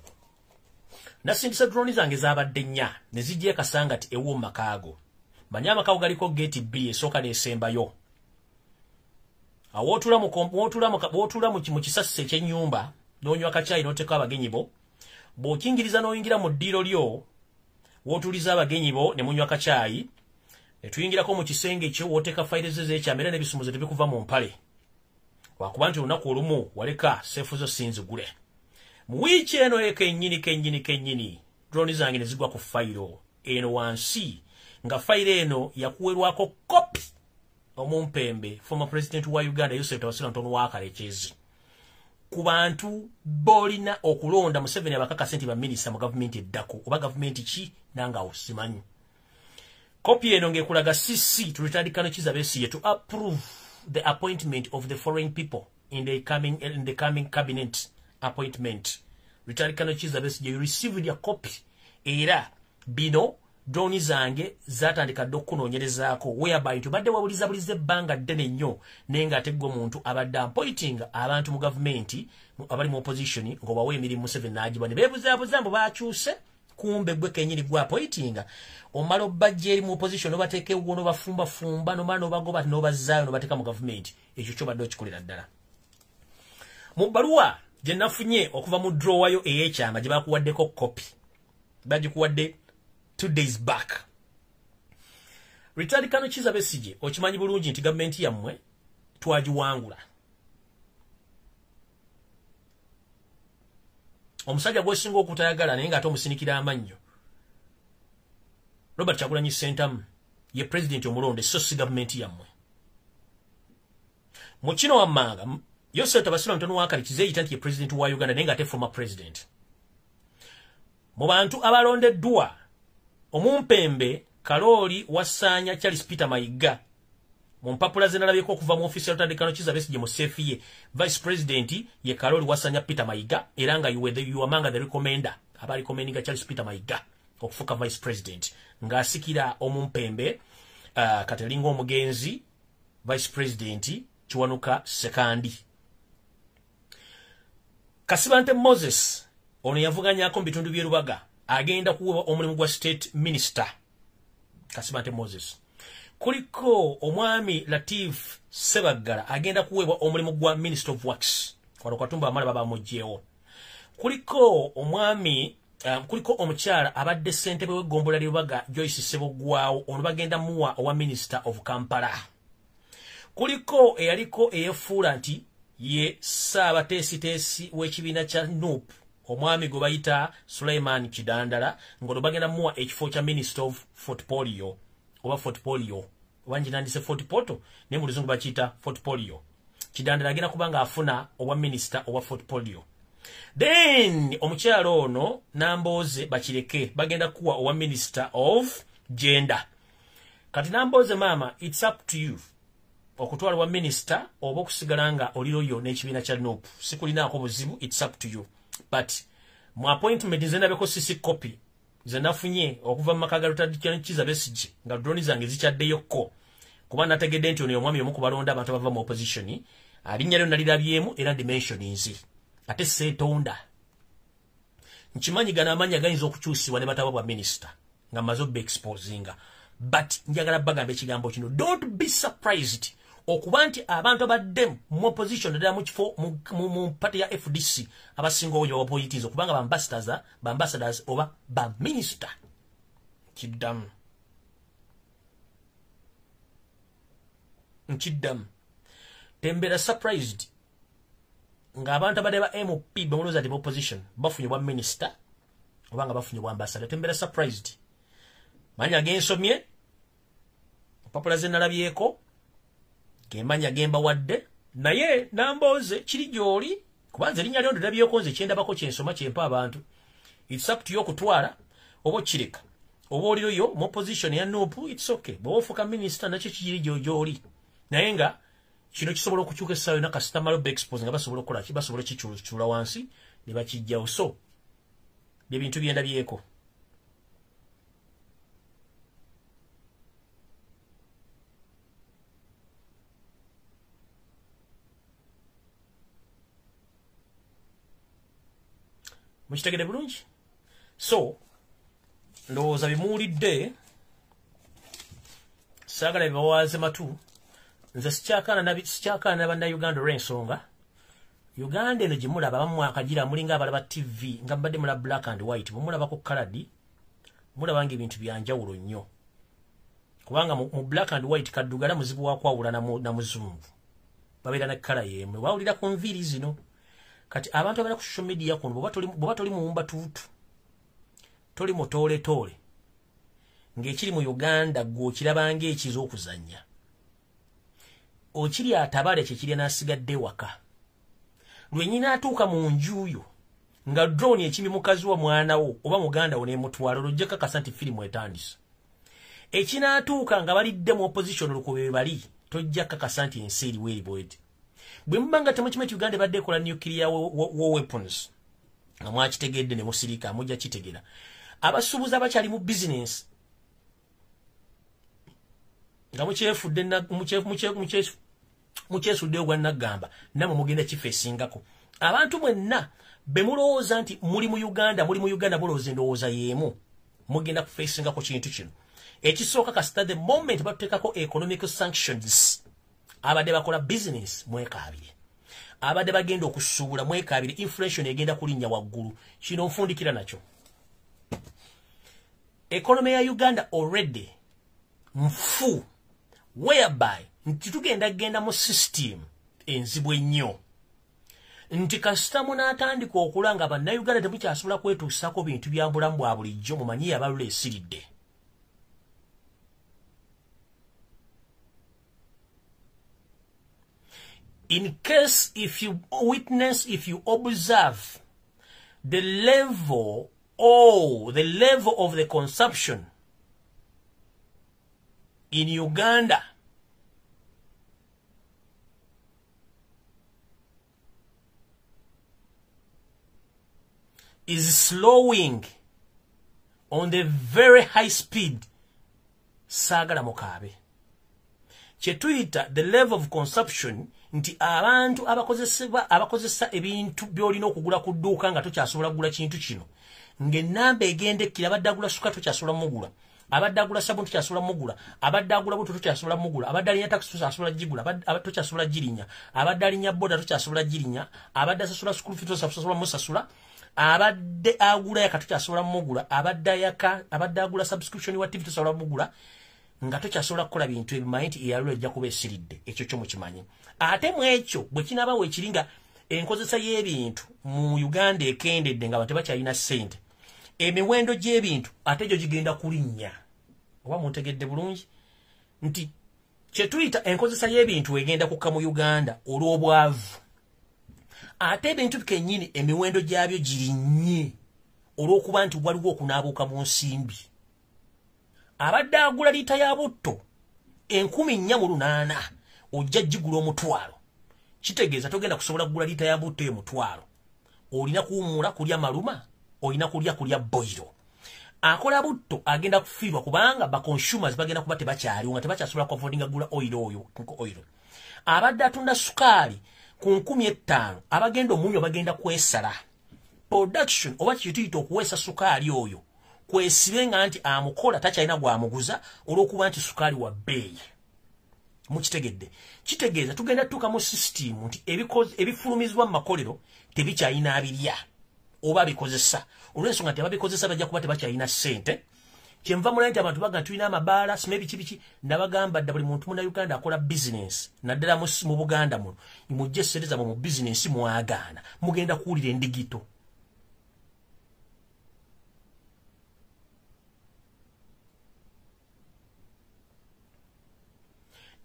nasindisa drone zange zaabadde nnya ne zijja e Kasangati ew'omu makaago. Manye amakaago galiko geeti bbiri, esooka n'esembayo. Awootula mu kisasi ekyennyumba n'onywa kacaayi n'oteeka abagenyi bo, bw'okingiriza n'oyingira mu ddiiro lyo w'otuliza abagenyi bo ne munywa kacaayi, ne tuyingirako mu kisenge kyo w'oteeka fayiro zo ez'ekyama era n'ebisumuzo tebikuva mu mpale, lwakuba nti olunaku olumu waleka seefu zo sinzigule. Mu wiiki eno kennyini kennyini kennyini Drone zange ne zigwa ku fayiro eno wansi, nga fayiro eno yakuwerwako kopi omumpembe former president wa Uganda Yosef Tabasira Ntono wa Kalekezi. Ku bantu bolina okulonda Museveni abakakasa nti baminisita mu gavumenti eddako oba gavumenti ki nanga osimanyi. Kopi eno ng'ekulaga CC to retired Colonel Kizza Besigye to approve the appointment of the foreign people in the coming cabinet appointment. Retired Colonel Kizza Besigye, you received your copy. Era bino drone zange zatandika dda okunoonyerezaako, whereby tubadde wabulizabuliza ebbanga ddene nnyo, naye ng'ate ggwe muntu abadde appointing abantu mu gavumenti abali mu opposition ng'obawa emirimu Museveni n'agiba ne beebuzaabuza mbu baakyuse, kumbe gwe kennyini gwe appointinga omala obbajja eri mu opposition n'obateeka ewuwo n'obafumbafumba n'omala n'obagoba n'obazzaayo n'obateeka mu gavumenti. Ekyo ky'obadde okikolera ddala. Mu bbaluwa gye nafunye okuva mu drawer yo ey'ekyama gye bakuwaddeko kopi, bagikuwadde 2 days back. Retired Colonel Kizza Besigye, okimanyi bulungi nti gavumenti yammwe twagiwangula. Omusajja gw'osinga okutayagala naye ng'ate omusinikira amannyo, Robert Kyagulanyi Ssentamu, ye president omulonde, so si gavumenti yammwe. Mu kino wammanga Yosef Tabasira Ntono wa Kalekezi yeeyita nti ye president wa Uganda naye ng'ate former president. Mu bantu abalondeddwa, omumpembe Kalooli Wasaanya Charles Peter Mayiga, mu mpapula ze nalabyeko okuva mu ofiisi ya Retired Colonel Kizza Besigye mu seefi ye, vice president ye Kalooli Wasaanya Peter Mayiga, era nga you among the recommender aba recommendinga Charles Peter Mayiga okufuuka vice president, ng'asikira omumpembe kati alinga omugenzi vice president Kiwanuka Sekandi. Kasibante Moses ono yavuganyako mu bitundu by'e Rubaga, agenda kuweebwa omulimu gwa state minister. Kasibante Moses. Kuliko omwami Latif Sebaggala agenda kuweebwa omulimu gwa minister of works, wano Katumba Wamala baba amuggyeewo. Kuliko omwami kuliko omukyala abadde ssentebe w'eggombolola ly'e Rubaga Joyce Ssebugwawo, ono bagenda muwa owa minister of Kampala. Kuliko eyaliko eyefuula nti ye ssaabateesiteesi w'ekibiina kya NUP, omwami gwe bayita Suleiman Kidandala, ng'ono bagenda muwa ekifo kya minister of Portfolio oba Portfolio oba nginandise Portfolio, naye mu luzungu bakiyita Portfolio. Kidandala agenda kuba ng'afuna obwa minister owa Portfolio. Then omukyala ono Nambooze Bakireke bagenda kuwa owa minister of gender. Kati Nambooze maama, it's up to you okutwala wa minister oba okusigala nga oliroyo n'ekibiina kya NUP. Sikulinaako buzibu, it's up to you. But mu appointment nze ndabeko CC copy ze nafunye okuva mu maka ga Retired Colonel Kizza Besigye nga drone zange zikyaddeyokko, kuba nategedde nti ono omwami omu ku balonda abantu abava mu opposition, alinnya lyo nalirabyemu era dimensions ate seetonda. Nkimanyi gano amannya gayinza okukyusibwa ne bataba bwa minister nga mmaze obba exposinga, but njagala bagamba ekigambo kino, don't be surprised okuba nti abantu abadde mu opposition ddala mu kifo mu party ya FDC abasinga obungi babapolitizo okubanga ba ambassadors oba ba minister. Kiddamu, nkiddamu, tembeera surprised ng'abantu abadde ba MP bemulowooza nti opposition bafunye bwa minister oba nga bafunye bwa ambassador. Tembeera surprised. Manya gensomye empapula ze nalabyeko gemanya gembawadde, naye Nambooze kiri gy'oli, kuba nze erinnya lyo ndirabyeko, nze kyendabako kyensoma kyempa abantu. It's up to you okutwala oba okireka oba oliroyo mu opposition ya NUP, it's okay. Bw'oba ofuuka minister nakyo kikiri gy'oli, naye nga kino kisobola okukyuka essaawa yonna kasita malo expose nga basobola okukola ki, basobola okikyula wansi ne bakijjawo. So bye bintu byendabyeko. Mukitegedde bulungi? So ndowooza bimuwulidde, saagala bibawaaze matu. Nze sikyakaana bannayuganda olw'ensonga Uganda eno gye mulaba. Abamu akagira mulinga abalaba TV nga mbadde mula black and white, bwe colored mulaba nga ebintu byanjawulo nnyo, kubanga mu black and white kaddugala muzibu wa kwawula na muzungu, babeera ne color y'emu, bawulira ku nviiri zino. Kati abantu abalina ku social media kuno, bw'oba toli muwumba tuutu Toli mutoole toole. Ng'ekiri mu Uganda gwe okirabanga ekiza okuzannya. Okiri atabale kye kirya n'asigadde ewaka. Lwennyini atuuka mu nju yo nga drone ekimi mukazi wa mwana wo oba muganda wo n'emutwala, olwo kakasa nti firimu etandise. Ekinaatuuka nga balidde mu opposition olukube bali, tojja kakasa nti ensi eriwo eri bweti. Bwe muba nga temukimanyi nti Uganda ebadde ekola nuclear war weapons, nga mwakitegedde ne musirika, mujja kitegera. Abasuubuzi abakyali mu bizinensi nga mukyefudde mukyesuddeyo gwa naggamba, nammwe mugenda kifo esingako. Abantu mwenna be mulowooza nti muli mu Uganda, muli mu Uganda mulowooza endowooza y'emu, mugenda kufeesingako kintu kino. Ekisooka, kasita the moment batuteekako economic sanctions, abadde bakola business mwekaabire, abadde bagenda okusuubula mwekaabire, inflation egenda kulinnya waggulu. Kino nfundikira nakyo. Economy ya Uganda already nfu, whereby nti tugenda genda mu system enzibu ennyo, nti kasita munaatandika okula nga Bannayuganda temukyasobola kwetuusaako bintu bya bulamu bwa bulijjo, mumanyi abalula esiridde. In case if you witness, if you observe the level or the level of the consumption in Uganda is slowing on the very high speed, saagala mukaabe. Kyetuyita the level of consumption, nti abantu abakozesa ebintu by'olina okugula ku dduuka nga tokyasobola kugula kintu kino, ng'ennamba egenda ekkira. Abadde agula suka tokyasobola mugula, abadde agula sabuni tokyasobola mugula, abadde agula buto tokyasobola mugula, abadde alinya takisi tokyasobola gigula, tokyasobola girinnya, abadde alinya boda tokyasobola girinnya, abadde asasula school fees tokyasobola musasula, abadde agula yaka tokyasobola mugula, abadde ayaka, abadde agula subscription wa TV tosobola mugula, nga tokyasobola kukola bintu ebimanyi nti eyalula ejja kuba esiridde. Ekyo kyo mukimanyi. Ate mu ekyo bwe kinaabawo ekiri nga enkozesa y'ebintu mu Uganda ekendedde, nga abantu tebakyalina ssente, emiwendo gy'ebintu ate gyo gigenda kulinnya. Oba muntegedde bulungi nti kyetuyita enkozesa y'ebintu egenda kukka mu Uganda olw'obwavu, ate ebintu kennyini emiwendo gyabyo girinnye olw'okuba nti waliwo okunaabuuka mu nsimbi. Abadde agula liita ya butto 4800 ojja gigula 1000. Kitegeeza togenda kusobola kugula liita ya butto eyo 1000. Olina kuwummula kulya maluma, olina kulya boyiro. Akola butto agenda kufiirwa kubanga ba consumers bagenda kuba tebakyaliwo, nga tebakyasobola kuaffordinga kugula oil oyo oil. Abadde atunda sukaali ku 5000 abagenda omunywa bagenda kwesala. Production oba kyetuyita okuweesa sukaali oyo kwesibe nga nti amukola takyalina gwamuguza olw'okuba nti sukaali wa bbeeyi. Mukitegedde? Kitegeeza tugenda tutuuka mu sisitimu nti ebifulumizibwa mu makolero tebikyalina abirya oba bikozesa, olw'ensonga nti ababikozesa bajja kuba tebakyalina ssente. Kyenva mulaba nti abantu baga tulina amabaala sima ebiki biki, nabagamba dda buli muntu Munnayuganda akola bizinensi naddala mu Buganda muno, mujje ssente zammwe mu bizinensi, mwagaana mugenda kuwulira endigito.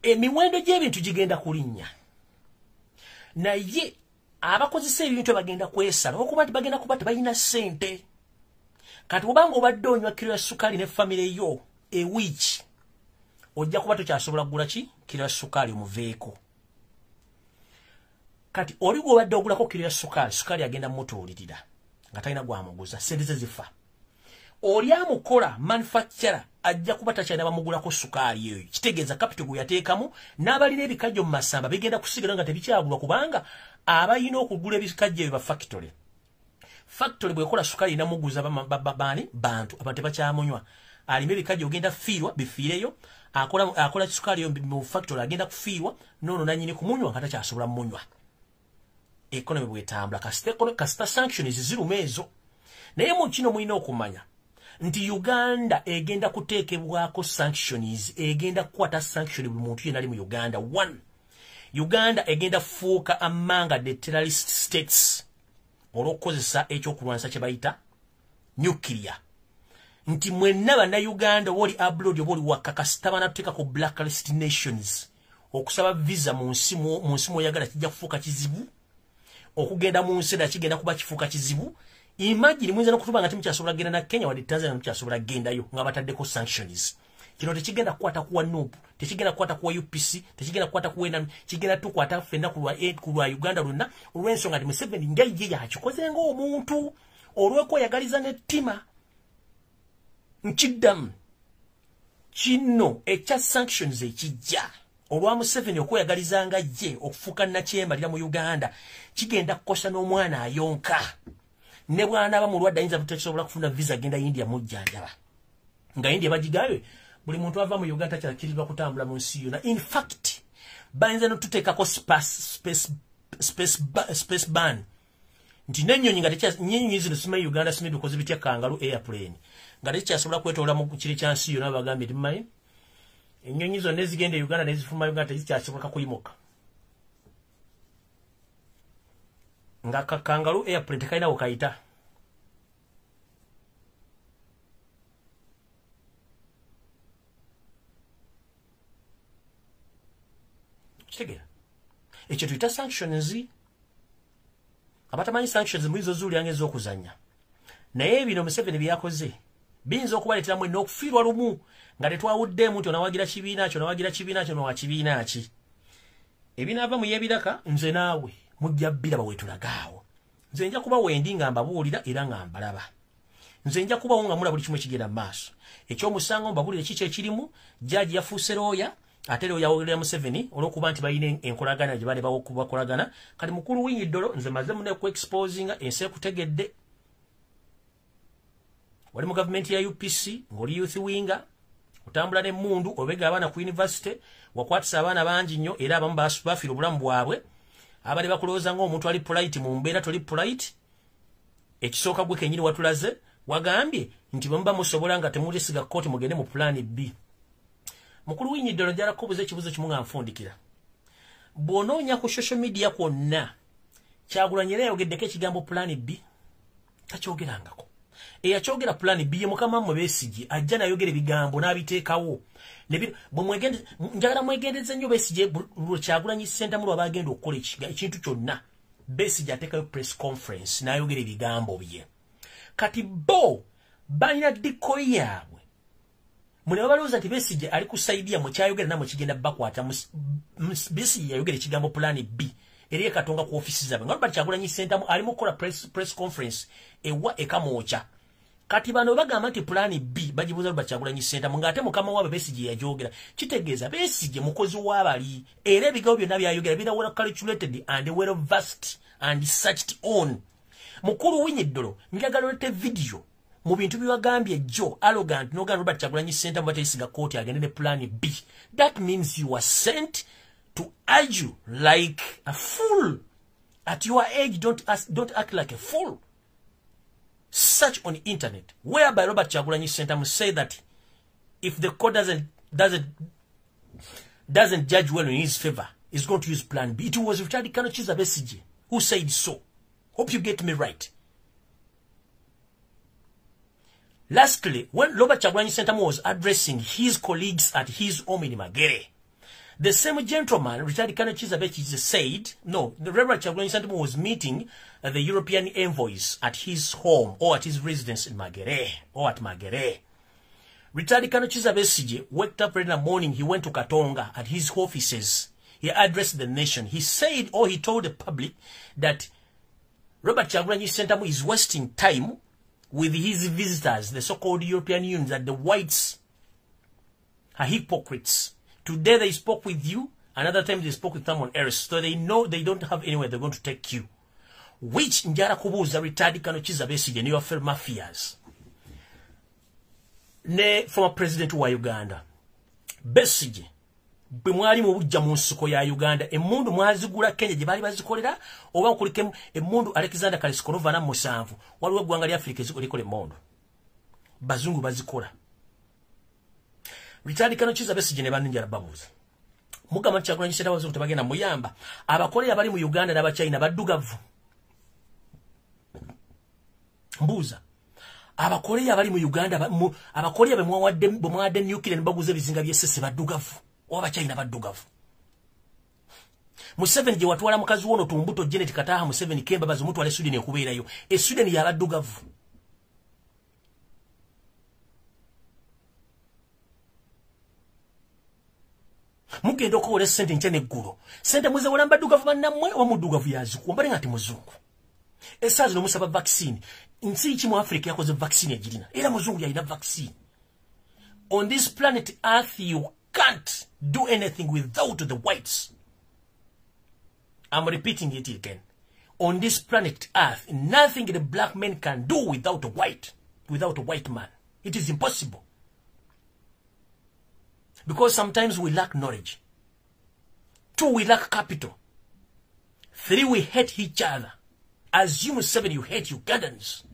Emiwendo gy'ebintu gigenda kulinnya, naye abakozesa ebintu bagenda kwesala okuba nti bagenda kuba tebalina ssente. Kati obanga obadde onywa kiro ya sukaali ne famire yo ewiiki, ojja kuba tokyasobola kugula ki kiro ya sukaali omuveeko. Kati oli gw'obadde ogulako kiro ya sukaali, sukaali agenda mutuulirira nga talina gwamuguza, ssente ze zifa. Oli amukola manufacturer ajja kuba takyalina bamugulako sukaali eyo. Kitegeeza capital gwe yateekamu n'abalina ebikajjo mu masamba bigenda kusigala nga tebikyagulwa, kubanga abalina okugula ebikajjo ebyo ba factory. Factory bw'ekola sukaali inamuguza baani bantu, abantu tebakyamunywa. Alima ebikajjo ogenda fiirwa bifiireyo, akola sukaali eyo mu factory agenda kufiirwa, noono nannyini kumunywa nga takyasobola munywa. Economy bw'etambula kasita sanctions ziruma ezo. Naye mu kino mulina okumanya nti Uganda egenda kuteekebwako sanctions, egenda kukwata sanction buli muntu yenna ali mu Uganda. One, Uganda egenda kufuuka among the terrorist states olw'okukozesa ekyokulwanyisa kye bayita nuclear. Nti mwenna bannayuganda oba oli abroad oba oli waka, kasita banatuteeka ku blacklist nations, okusaba visa mu nsi mw'oyagala kijja kufuuka kizibu, okugenda mu nsi endala kigenda kuba kifuuka kizibu. Imagine muyinza n'okutuba nga temukyasobola kugenda na Kenya wadde Tanzania, mukyasobola kugendayo nga bataddeko sanctions. Kino tekigenda kukwata kuwa NUP, tekigenda kukwata kuwa UPC, tekigenda kukwata kuwa NRM, kigenda tukwata ffenna ku lwa Uganda lwonna, olw'ensonga nti Museveni nga ye yakikoze ng'omuntu olw'okweyagaliza n'ettima. Nkiddamu, kino ekya sanctions ekijja olwa Museveni okweyagaliza nga ye okufuuka nnakyemalira mu Uganda kigenda kukosa n'omwana ayonka. Ne bw'anaaba mulwadde ayinza butakisobola kufuna visa agenda India mujjanjaba, nga India bagigabe buli muntu ava mu Uganda takyakkirizibwa kutambula mu nsi yonna. In fact, bayinza n'otuteekako space ban nti n'ennyonyi nga ennyonyi zino simanyi Uganda simanyi bikoze bitya Kangaroo airplane nga tekyasobola kwetoola mu kiri kya nsi yonna. Bagambye nti mmanyi ennyonyi zonna ezigenda e Uganda nezifuluma Uganda tezikyasobola kuyimuka, nga ka Kangaroo airplane tekalina we kayita. Kitegeera ekyo tuyita sanctions. Abatamanyi sanctions muyinza ozuulira ez'okuzannya, naye bino Museveni bye yakoze biyinza okubaleetera mwenna okufiirwa lumu nga tetwawuddeemu nti onawagira kibiina kyo, onawagira kibiina kyo, nowa kibiina ki. Ebinaava mu y'ebiraka nze naawe mujja bbiraba weetulagaawo. Nze nja kuba wendi nga mbabuulira era nga mbalaba. Nze nja kubawo nga mulaba buli kimu ekigenda mu maaso. Ekyomusango mbabuulire kiki ekirimu. Jaaji yafuuse looya, ate looya yawogerera Museveni olw'okuba nti balina enkolagana gye bali bakolagana. Kati mukulu Winyi Ddolo, nze maze mune ku exposinga ensi ekutegedde. Wali mu gavumenti ya UPC ng'oli youth winger, otambula n'emmundu, obega abaana ku university, wakwatisa abaana bangi nnyo era abamu bafiira obulamu bwabwe. Abali bakulowooza ng'omuntu ali polite, mu mbeera toli polite. Ekisooka gwe kennyini watulaze, wagambye nti bwe muba musobola nga temulisiga kkooti mugende mu plan B. Mukulu Winyi Ddolo, njala kubuuza ekibuuzo kimu nga nfundikira. Bw'onoonya ku social media kwonna, Kyagulanyi era yayogeddeko ekigambo plan B? Takyogerangako. Eyakyogera plan B ye mukama mmwe Besigye, ajja n'ayogera ebigambo n'abiteekawo. Njagala mwegendereze nnyo Besigye. Kyagulanyi Ssentamu lw'aba agenda okukola ekintu kyonna, Besigye ateekayo press conference n'ayogera ebigambo bye. Kati bo balina decoy yaabwe, mune babalowooza nti Besigye ali ku side yammwe, kyayogera nammwe kigenda bakwata. Besigye yayogera ekigambo plan B eri e Katonga ku ofisi zaabwe nga Robert Kyagulanyi Ssentamu ali mu kukola press conference ewa ekamwokya. Kati bano bagamba nti plan B bagibuuza Robert Kyagulanyi Ssentamu, ng'ate mukama waabwe Besigye yajogera. Kitegeeza Besigye mukozi w'abali, era ebigambo byonna byayogera bira well calculated and well versed and searched on. Mukulu Winyi Ddolo, njagala olete video mu bintu byewagambye jjo arrogant n'ogamba Robert Kyagulanyi Ssentamu batayisiga kooti agende ne plan B. That means you were sent to argue like a fool. At your age, don't ask, don't act like a fool. Search on the internet whereby Robert Kyagulanyi Ssentamu say that if the court doesn't judge well in his favor, he's going to use plan B. It was Richard Kano Kizza Besigye who said so. Hope you get me right. Lastly, when Robert Kyagulanyi Ssentamu was addressing his colleagues at his home in Magere, the same gentleman, Richard Kano Kizza Besigye, said, no, the Reverend Kyagulanyi Ssentamu was meeting the European envoys at his home or at his residence in Magere or at Magere. Richard Kano Kizza Besigye waked up in the morning, he went to Katonga at his offices. He addressed the nation. He said, or he told the public, that Robert Kyagulanyi Ssentamu is wasting time with his visitors, the so-called European Union, that the whites are hypocrites. Today they spoke with you, another time they spoke with someone else. So they know they don't have anywhere they're going to take you. Which njagala kubuuza Richard Kano Kizza Besigye ne your fellow mafias, ne former president wa Uganda. Besigye, bwe mwali mu bujja mu nsiko ya Uganda, emmundu mwazigula Kenya gye baali bazikolera, oba nkuliko emmundu Alexander Kalashnikov na 7, waliwo eggwanga lya Afrika likola emmundu. Bazungu bazikola. Richard Kano Kizza Besigye ne banne, njagala babuuza. Mugamba nti Kyagulanyi Ssentamu abazungu tebagenda muyamba. Abakoleya bali mu Uganda n'Abachina baddugavu. Mbuuza. Abakoreya bali mu Uganda, Abakoreya be mwawadde nuclear ne baguza ebizinga by'essese baddugavu, oba Abachina baddugavu. Museveni gye watwala mukazi wono tumbuto Janet Kataha Museveni Kemba bazimutwale Sweden ekubeerayo. E Sweden y'abaddugavu. Mugenda okuwola ssente nkya n'eggulo. Ssente muzewola mbaddugavu bannammwe oba muddugavu yazikuwa mbale nga ti muzungu. Essaawa zino musaba vaccine. Nsi ki mu Africa yakoze vaccine egirina? Era muzungu yalina vaccine. On this planet Earth you can't do anything without the whites. I'm repeating it again. On this planet Earth, nothing the black man can do without a white man. It is impossible. Because sometimes we lack knowledge. 2, we lack capital. 3, we hate each other. As you, 7, you hate Ugandans.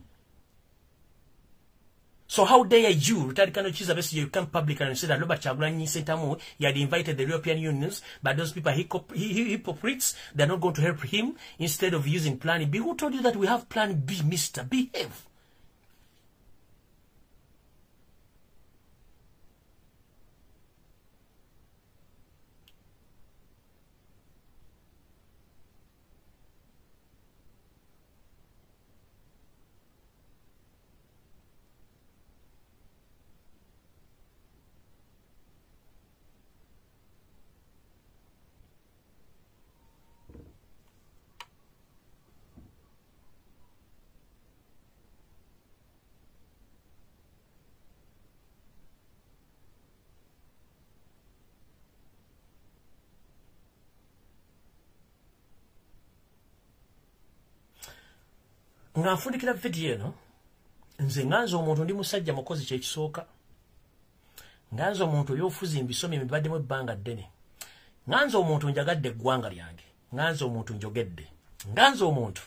So how dare you, retired Colonel Kizza Besigye, you come public and say that Robert Kyagulanyi Ssentamu, he had invited the European Unions, but those people, hypocrites, they're not going to help him instead of using plan B. Who told you that we have plan B, mister? Behave. Nga nfundikira vidiyo eno, nze nganze omuntu ndi musajja mukozi kyekisooka. Nganze omuntu ebyobufuzi mbisomye mbibaddemu ebbanga ddene. Nganze omuntu njagadde eggwanga lyange. Nganze omuntu njogedde. Nganze omuntu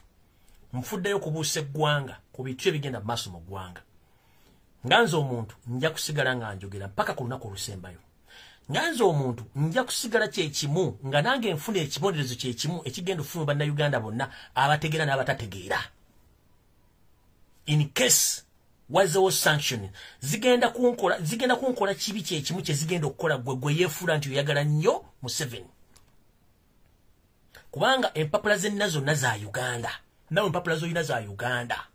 nfuddeyo okubuusa eggwanga ku bintu ebigenda mu maaso mu ggwanga. Nganze omuntu nja kusigala nga njogera mpaka ku lunaku olusembayo. Nganze omuntu nja kusigala kyekimu nga nange nfuna ekibonerezo kyekimu ekigenda okufuna bannayuganda bonna abategeera n'abatategeera. In case wazewo sanction zigenda kunkola kibi kyekimu kye zigenda okukola gwe yeefuula nti oyagala nnyo Museveni. Kubanga empapula zenna zonna za Uganda, nawe empapula z'olina za Uganda.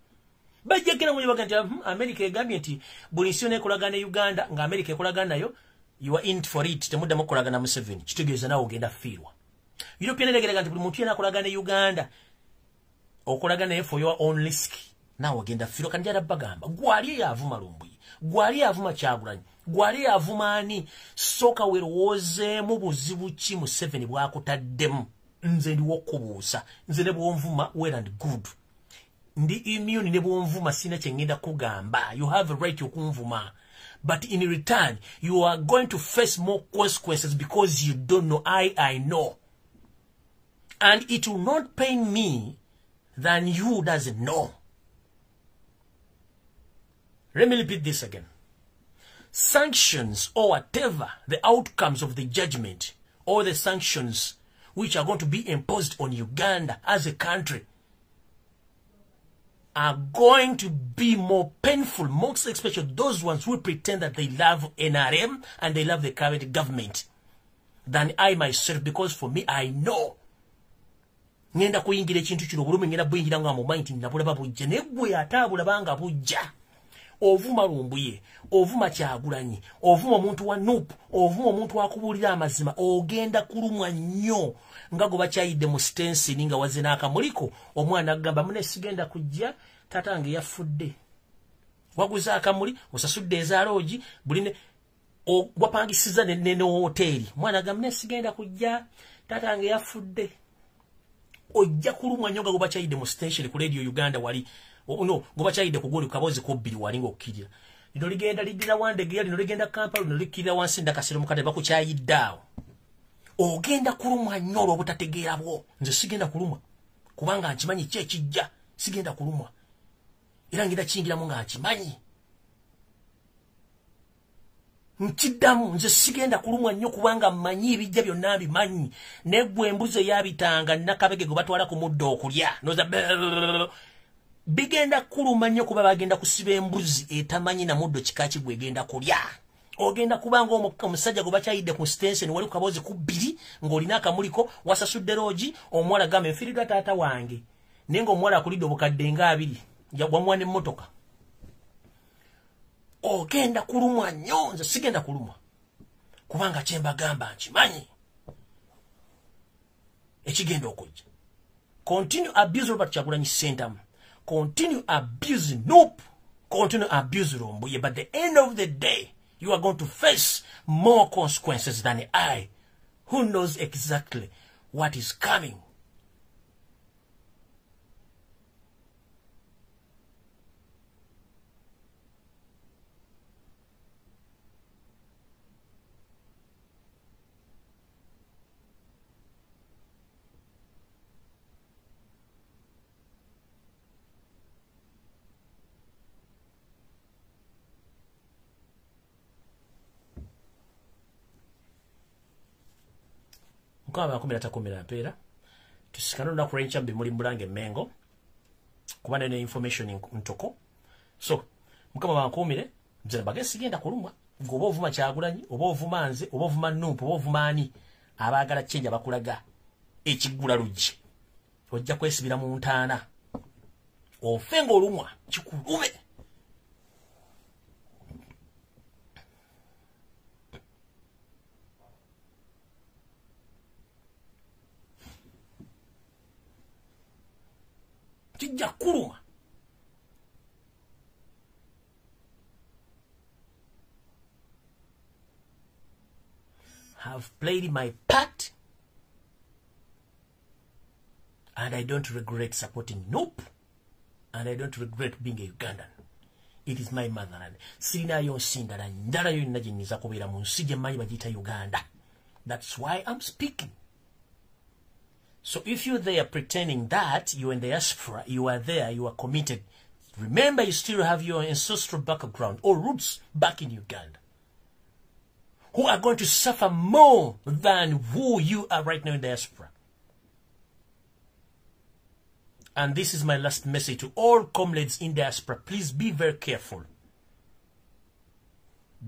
Bajjagera mu baga nti America egambye nti buli nsi yonna ekolagana ne Uganda, nga America ekolagana nayo, you are in for it, temuddamu okukolagana Museveni, kitegeeza naawe ogenda fiirwa. European eregeraga nti buli muntu yenna akolagana ne Uganda, okolagana naye for your own risk. Nawe ogenda fiirwa. Kandi njala bagamba gwali eyavuma Lumbuye, gwali eyavuma Kyagulanyi, gwali eyavuma ani, sooka weerowoozeemu buzibu ki Museveni bw'akutaddemu. Nze ndiwo okubuusa, nze ne bw'onvuma well and good, ndi immune ne bw'onvuma sina kye ngenda kugamba. You have a right okunvuma, but in return you are going to face more consequences because you don't know. I know, and it will not pain me than you doesn't know. Let me repeat this again. Sanctions or whatever the outcomes of the judgment or the sanctions which are going to be imposed on Uganda as a country are going to be more painful, most especially those ones who pretend that they love NRM and they love the current government than I myself, because for me, I know. Ngenda kuyingira ekintu kino obulumi ngenda buyingira nga mumanyi nti nabulaba bujja, naye gwe ate abulaba bujja. Ovuma Lumbuye, ovuma Kyagulanyi, ovuma omuntu wa NUP, ovuma omuntu akubuulira amazima, ogenda kulumwa nnyo nga gwe bakyayidde mu stensini nga wazze n'akamuliko, omwana agamba mune sigenda kujja, taata wange yafudde. Waguze akamuli, osasudde ezaaloogi, buli wapangisiza ne woteeri. Omwana agamba mune sigenda kujja, taata wange yafudde. Ojja kulumwa nnyo nga gwe bakyayidde mu station ku Radio Uganda wali. No, goba chayide kugoli kabozi kubbiri walinga okukirira. Lino ligenda liddira Wandegeya, lino ligenda Kampala, lino likkirira wansi Ndakasero mukadde bakukyayidde awo. Ogenda kulumwa nnyo olw'obutategeera bwo. Nze sigenda kulumwa kubanga nkimanyi ki ekijja, sigenda kulumwa. Era ngenda kiyingiramu nga nkimanyi. Nkiddamu, nze sigenda kulumwa nnyo kubanga mmanyi ebijja byonna mbimanyi. Naye gwe embuzi eyabitanga Nakabege gwe batwala ku muddo okulya. Noza Bigenda kuluma nnyo kuba bagenda kusiba embuzi etamanyi na muddo kika ki gwegenda kulya. Ogenda kubanga omusajja gwe bakyayidde ku station wali ku kaboozi ku bbiri ng'olina akamuliko, wasasudde loogi, omuwala gamba enfiiriddwa taata wange, naye ng'omuwala akulidde obukadde nga 2, wamuwa n'emmotoka. Ogenda kulumwa nnyo. Nze sigenda kulumwa kubanga kye mbagamba nkimanyi ekigenda okujja. Continue abuse Robert Kyagulanyi Ssentamu, continue abuse NUP, continue abuse Lumbuye, but the end of the day you are going to face more consequences than I, who knows exactly what is coming. Mukama bakumira takumira mpeera. Tusikane olunaku lw'enkya mu bimuli Bulange Mengo kuba nene information ntoko. So Mukama bankuumire, nze mbage sigenda kulumwa. Ng'oba ovuma Kyagulanyi, oba ovuma nze, oba ovuma NUP, oba ovuma ani, abaagala kyenja bakulaga ekiggula luggi. Ojja kwesibira mu ntaana, ofe ng'olumwa kikulume. Kijja kuluma. Have played my part and I don't regret supporting NUP and I don't regret being a Ugandan. It is my motherland. Sirinayo nsi ndala ndala yonna gye nnyinza kubeera mu nsi gye mmanyi bagiyita Uganda. That's why I'm speaking. So if you're there pretending that you're in the diaspora, you are there, you are committed, remember you still have your ancestral background or roots back in Uganda, who are going to suffer more than who you are right now in diaspora. And this is my last message to all comrades in diaspora. Please be very careful.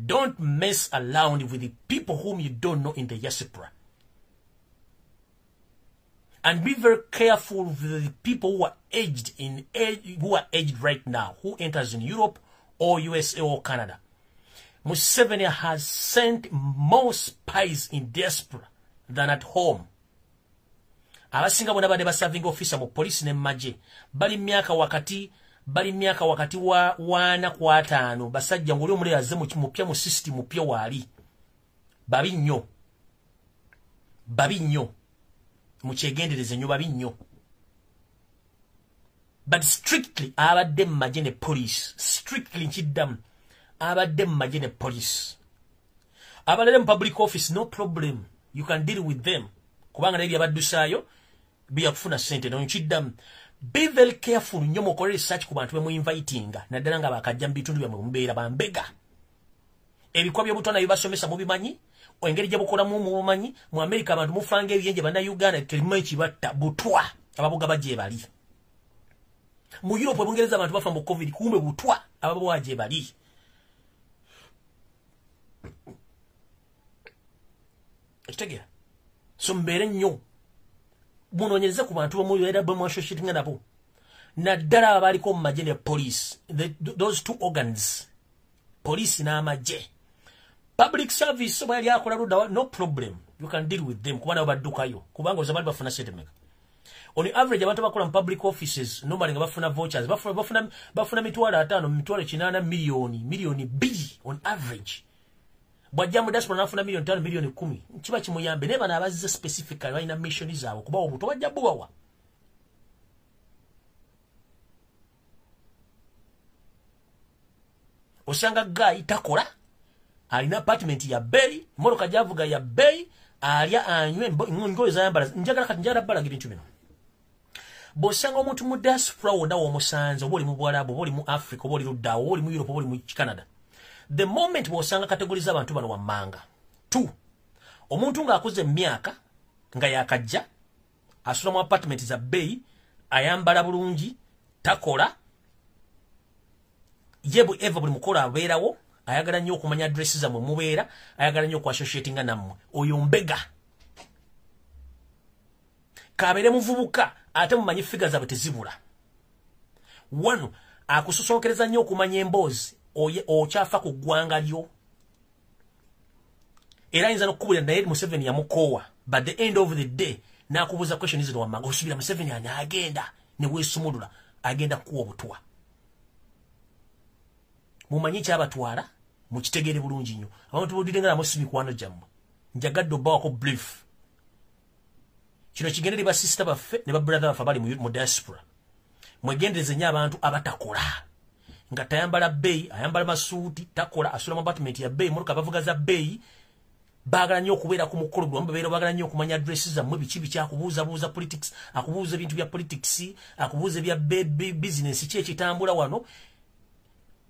Don't mess around with the people whom you don't know in the diaspora. And be very careful with the people who are aged in age, who are aged right now, who enters in Europe or USA or Canada. Museveni has sent more spies in diaspora than at home. Abasinga bonna badde baserving officer mu police ne magye bali myaka wakati wa 4 ku 5, basajja ng'oli omulala azze mupya mu system mupya waali. Babi nnyo, babi nnyo, mukyegendereze nnyo, babi nnyo. But strictly abadde mu magye ne police, strictly nkiddamu, abadde mu magye ne police. Abalala mu public office, no problem, you can deal with them kubanga naye byabaddusaayo byakufuna ssente. No, nkiddamu, be very careful nnyo, mukole research ku bantu be muinvitinga, naddala nga bakajja mu bitundu byammwe mubeera bambega. Ebikwa by'obutwana bibasomesa mubimanyi, engeri gye bukolamu mubumanyi. Mu America abantu mufanga ebiyenje, bannayuganda terimu ekibatta butwa, ababuga gye bali. Mu Europe Bungereza abantu bafa mu COVID kumbe butwa, ababuga gye bali. Ekitegeera? So mbeere nnyo, munoonyereze ku bantu bamubeera bemwassociatinga nabo, naddala abaliko mu magye ne police, those two organs, police n'amagye. Public service oba yali akola ludda, no problem, you can deal with them kuba nabo baddukayo, kubanga oza bali bafuna sente meka. On average abantu bakola mu public offices normally nga bafuna vouchers, bafuna 500,000, 800,000, miliyoni 2 on average. Bw'ajja mu diaspora n'afuna 5 million, 10 million, kiba kimuyambe. Naye bano abazze specifically balina mission zaabwe kubawa obuto bajja bubawa. Osanga guy takola, alina apartment ya bbeeyi, mmotoka gy'avuga ya bbeeyi, alya anywe engoye z'ayambala. Njagala kati njagala balaga ebintu bino. Bw'osanga omuntu mu diaspora wonna w'omusanze, oba oli mu Buwarabu, oba oli mu Africa, oba oli luddawo, oba oli mu Europe, oba oli mu Canada, the moment bw'osanga kategori z'abantu bano wammanga. 2, omuntu ng'akuze emyaka nga yakajja, asula mu apartment za bbeeyi, ayambala bulungi, takola, Ye eva buli mukolo abeerawo, ayagala nnyo okumanya address zammwe mubeera, ayagala nnyo okuassociatinga nammwe. Oyo mbega. Kabeere muvubuka, ate mumanyi figure zaabwe tezibula. Wano akusosonkereza nnyo okumanya emboozi, okyafa ku ggwanga lyo. Era ayinza n'okukubulira naye Museveni yamukoowa, but the end of the day n'akubuuza question zino wammanga, osuubira Museveni anaagenda ne weesumulula, agenda kukuwa obutwa. Mumanyi kyabatwala, mukitegeere bulungi nnyo. Abantu b'odidde nga nabo si mikwano gyammwe. Njagadde obbawako brief. Kino kigende eri basisita baffe ne babrother baffe abali mu diaspora. Mwegendereze nnyo abantu abatakola. Nga tayambala bbeeyi, ayambala masuuti, takola, asula mu apartment ya bbeeyi, mmotoka bavuga za bbeeyi. Baagala nnyo okubeera ku mukolo gwe babeera, baagala nnyo okumanya address zammwe, biki biki, akubuuzabuuza politics, akubuuza ebintu bya politics, akubuuza ebya business, ki ekitambula wano.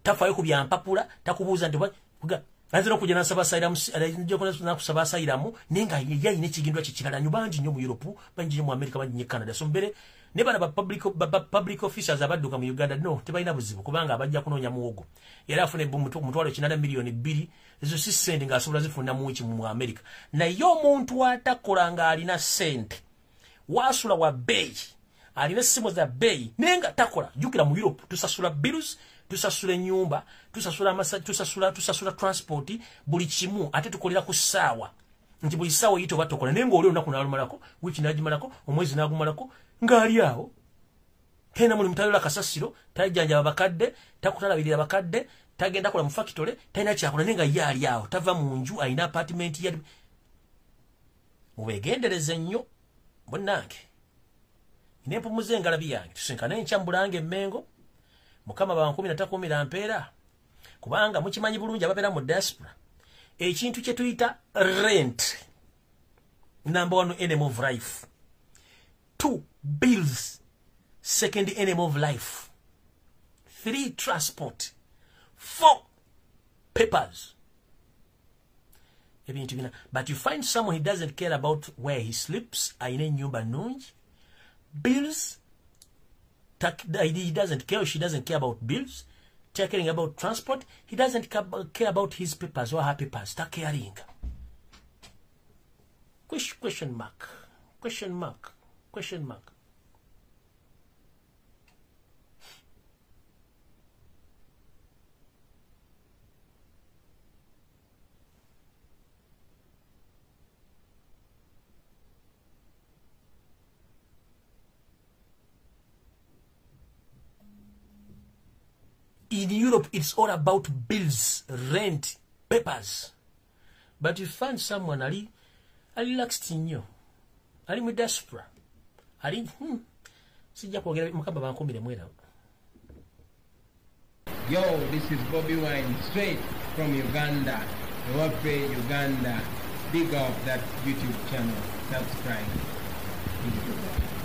Tafaayo ku bya mpapula, takubuuza nti ayinza n'okujja n'asaba asylum, n'akusaba asylum, naye nga ye alina ekigendwa kye kirala nnyo. Bangi nnyo mu Europe, bangi nnyo mu America, bangi nnyo e Canada. So mbere ne bano ba public officers abadduka mu Uganda, no, tebalina buzibu kubanga abajja kunoonya muwogo. Era afuna 800,000 2 miliyoni, ezo si ssente ng'asobola zifuna mu wiki mu America. Naye omuntu atakola ng'alina ssente, waasula wa bbeeyi, alina essimu za bbeeyi, naye nga takola. Jjukira mu Europe tusasula bills, tusasula ennyumba, tusasula amasa, tusasula transport, buli kimu, ate tukolera ku ssaawa nti buli ssaawa eyita oba tokola. Naye ng'oli olunaku n'alumalako, wiiki n'agimalako, omwezi n'agumalako, ng'ali awo tena mulimu, tayola kasasiro, tajjanjaba bakadde, takutalabirira bakadde, tagenda kola mu factory, talina kyakola, naye nga ye ali awo tava mu nju, alina apartment ya. Mubeegendereze nnyo munnange. Nempumuza engalabi yange, tusinkane enkya mu Bulange Emmengo. Mukama bankumi natakumira mpeera, kubanga mukimanyi bulungi ababeera mu diaspora, ekintu kye tuyita rent, number one enemy of life. Two, bills, second enemy of life. Three, transport. Four, papers. Ebintu bina. But you find someone, he doesn't care about where he sleeps, ayina ennyumba nnungi, bills he doesn't care, she doesn't care about bills, caring about transport, he doesn't care about his papers or her papers, caring. Question mark, question mark, question mark. In Europe, it's all about bills, rent, papers. But you find someone ali relaxed nnyo, ali mu diaspora, ali sijja kwogera. Mukama bankumire mwera. Yo, this is Bobi Wine, straight from Uganda, Ewaffe Uganda. Big up that YouTube channel. Subscribe. Thank you.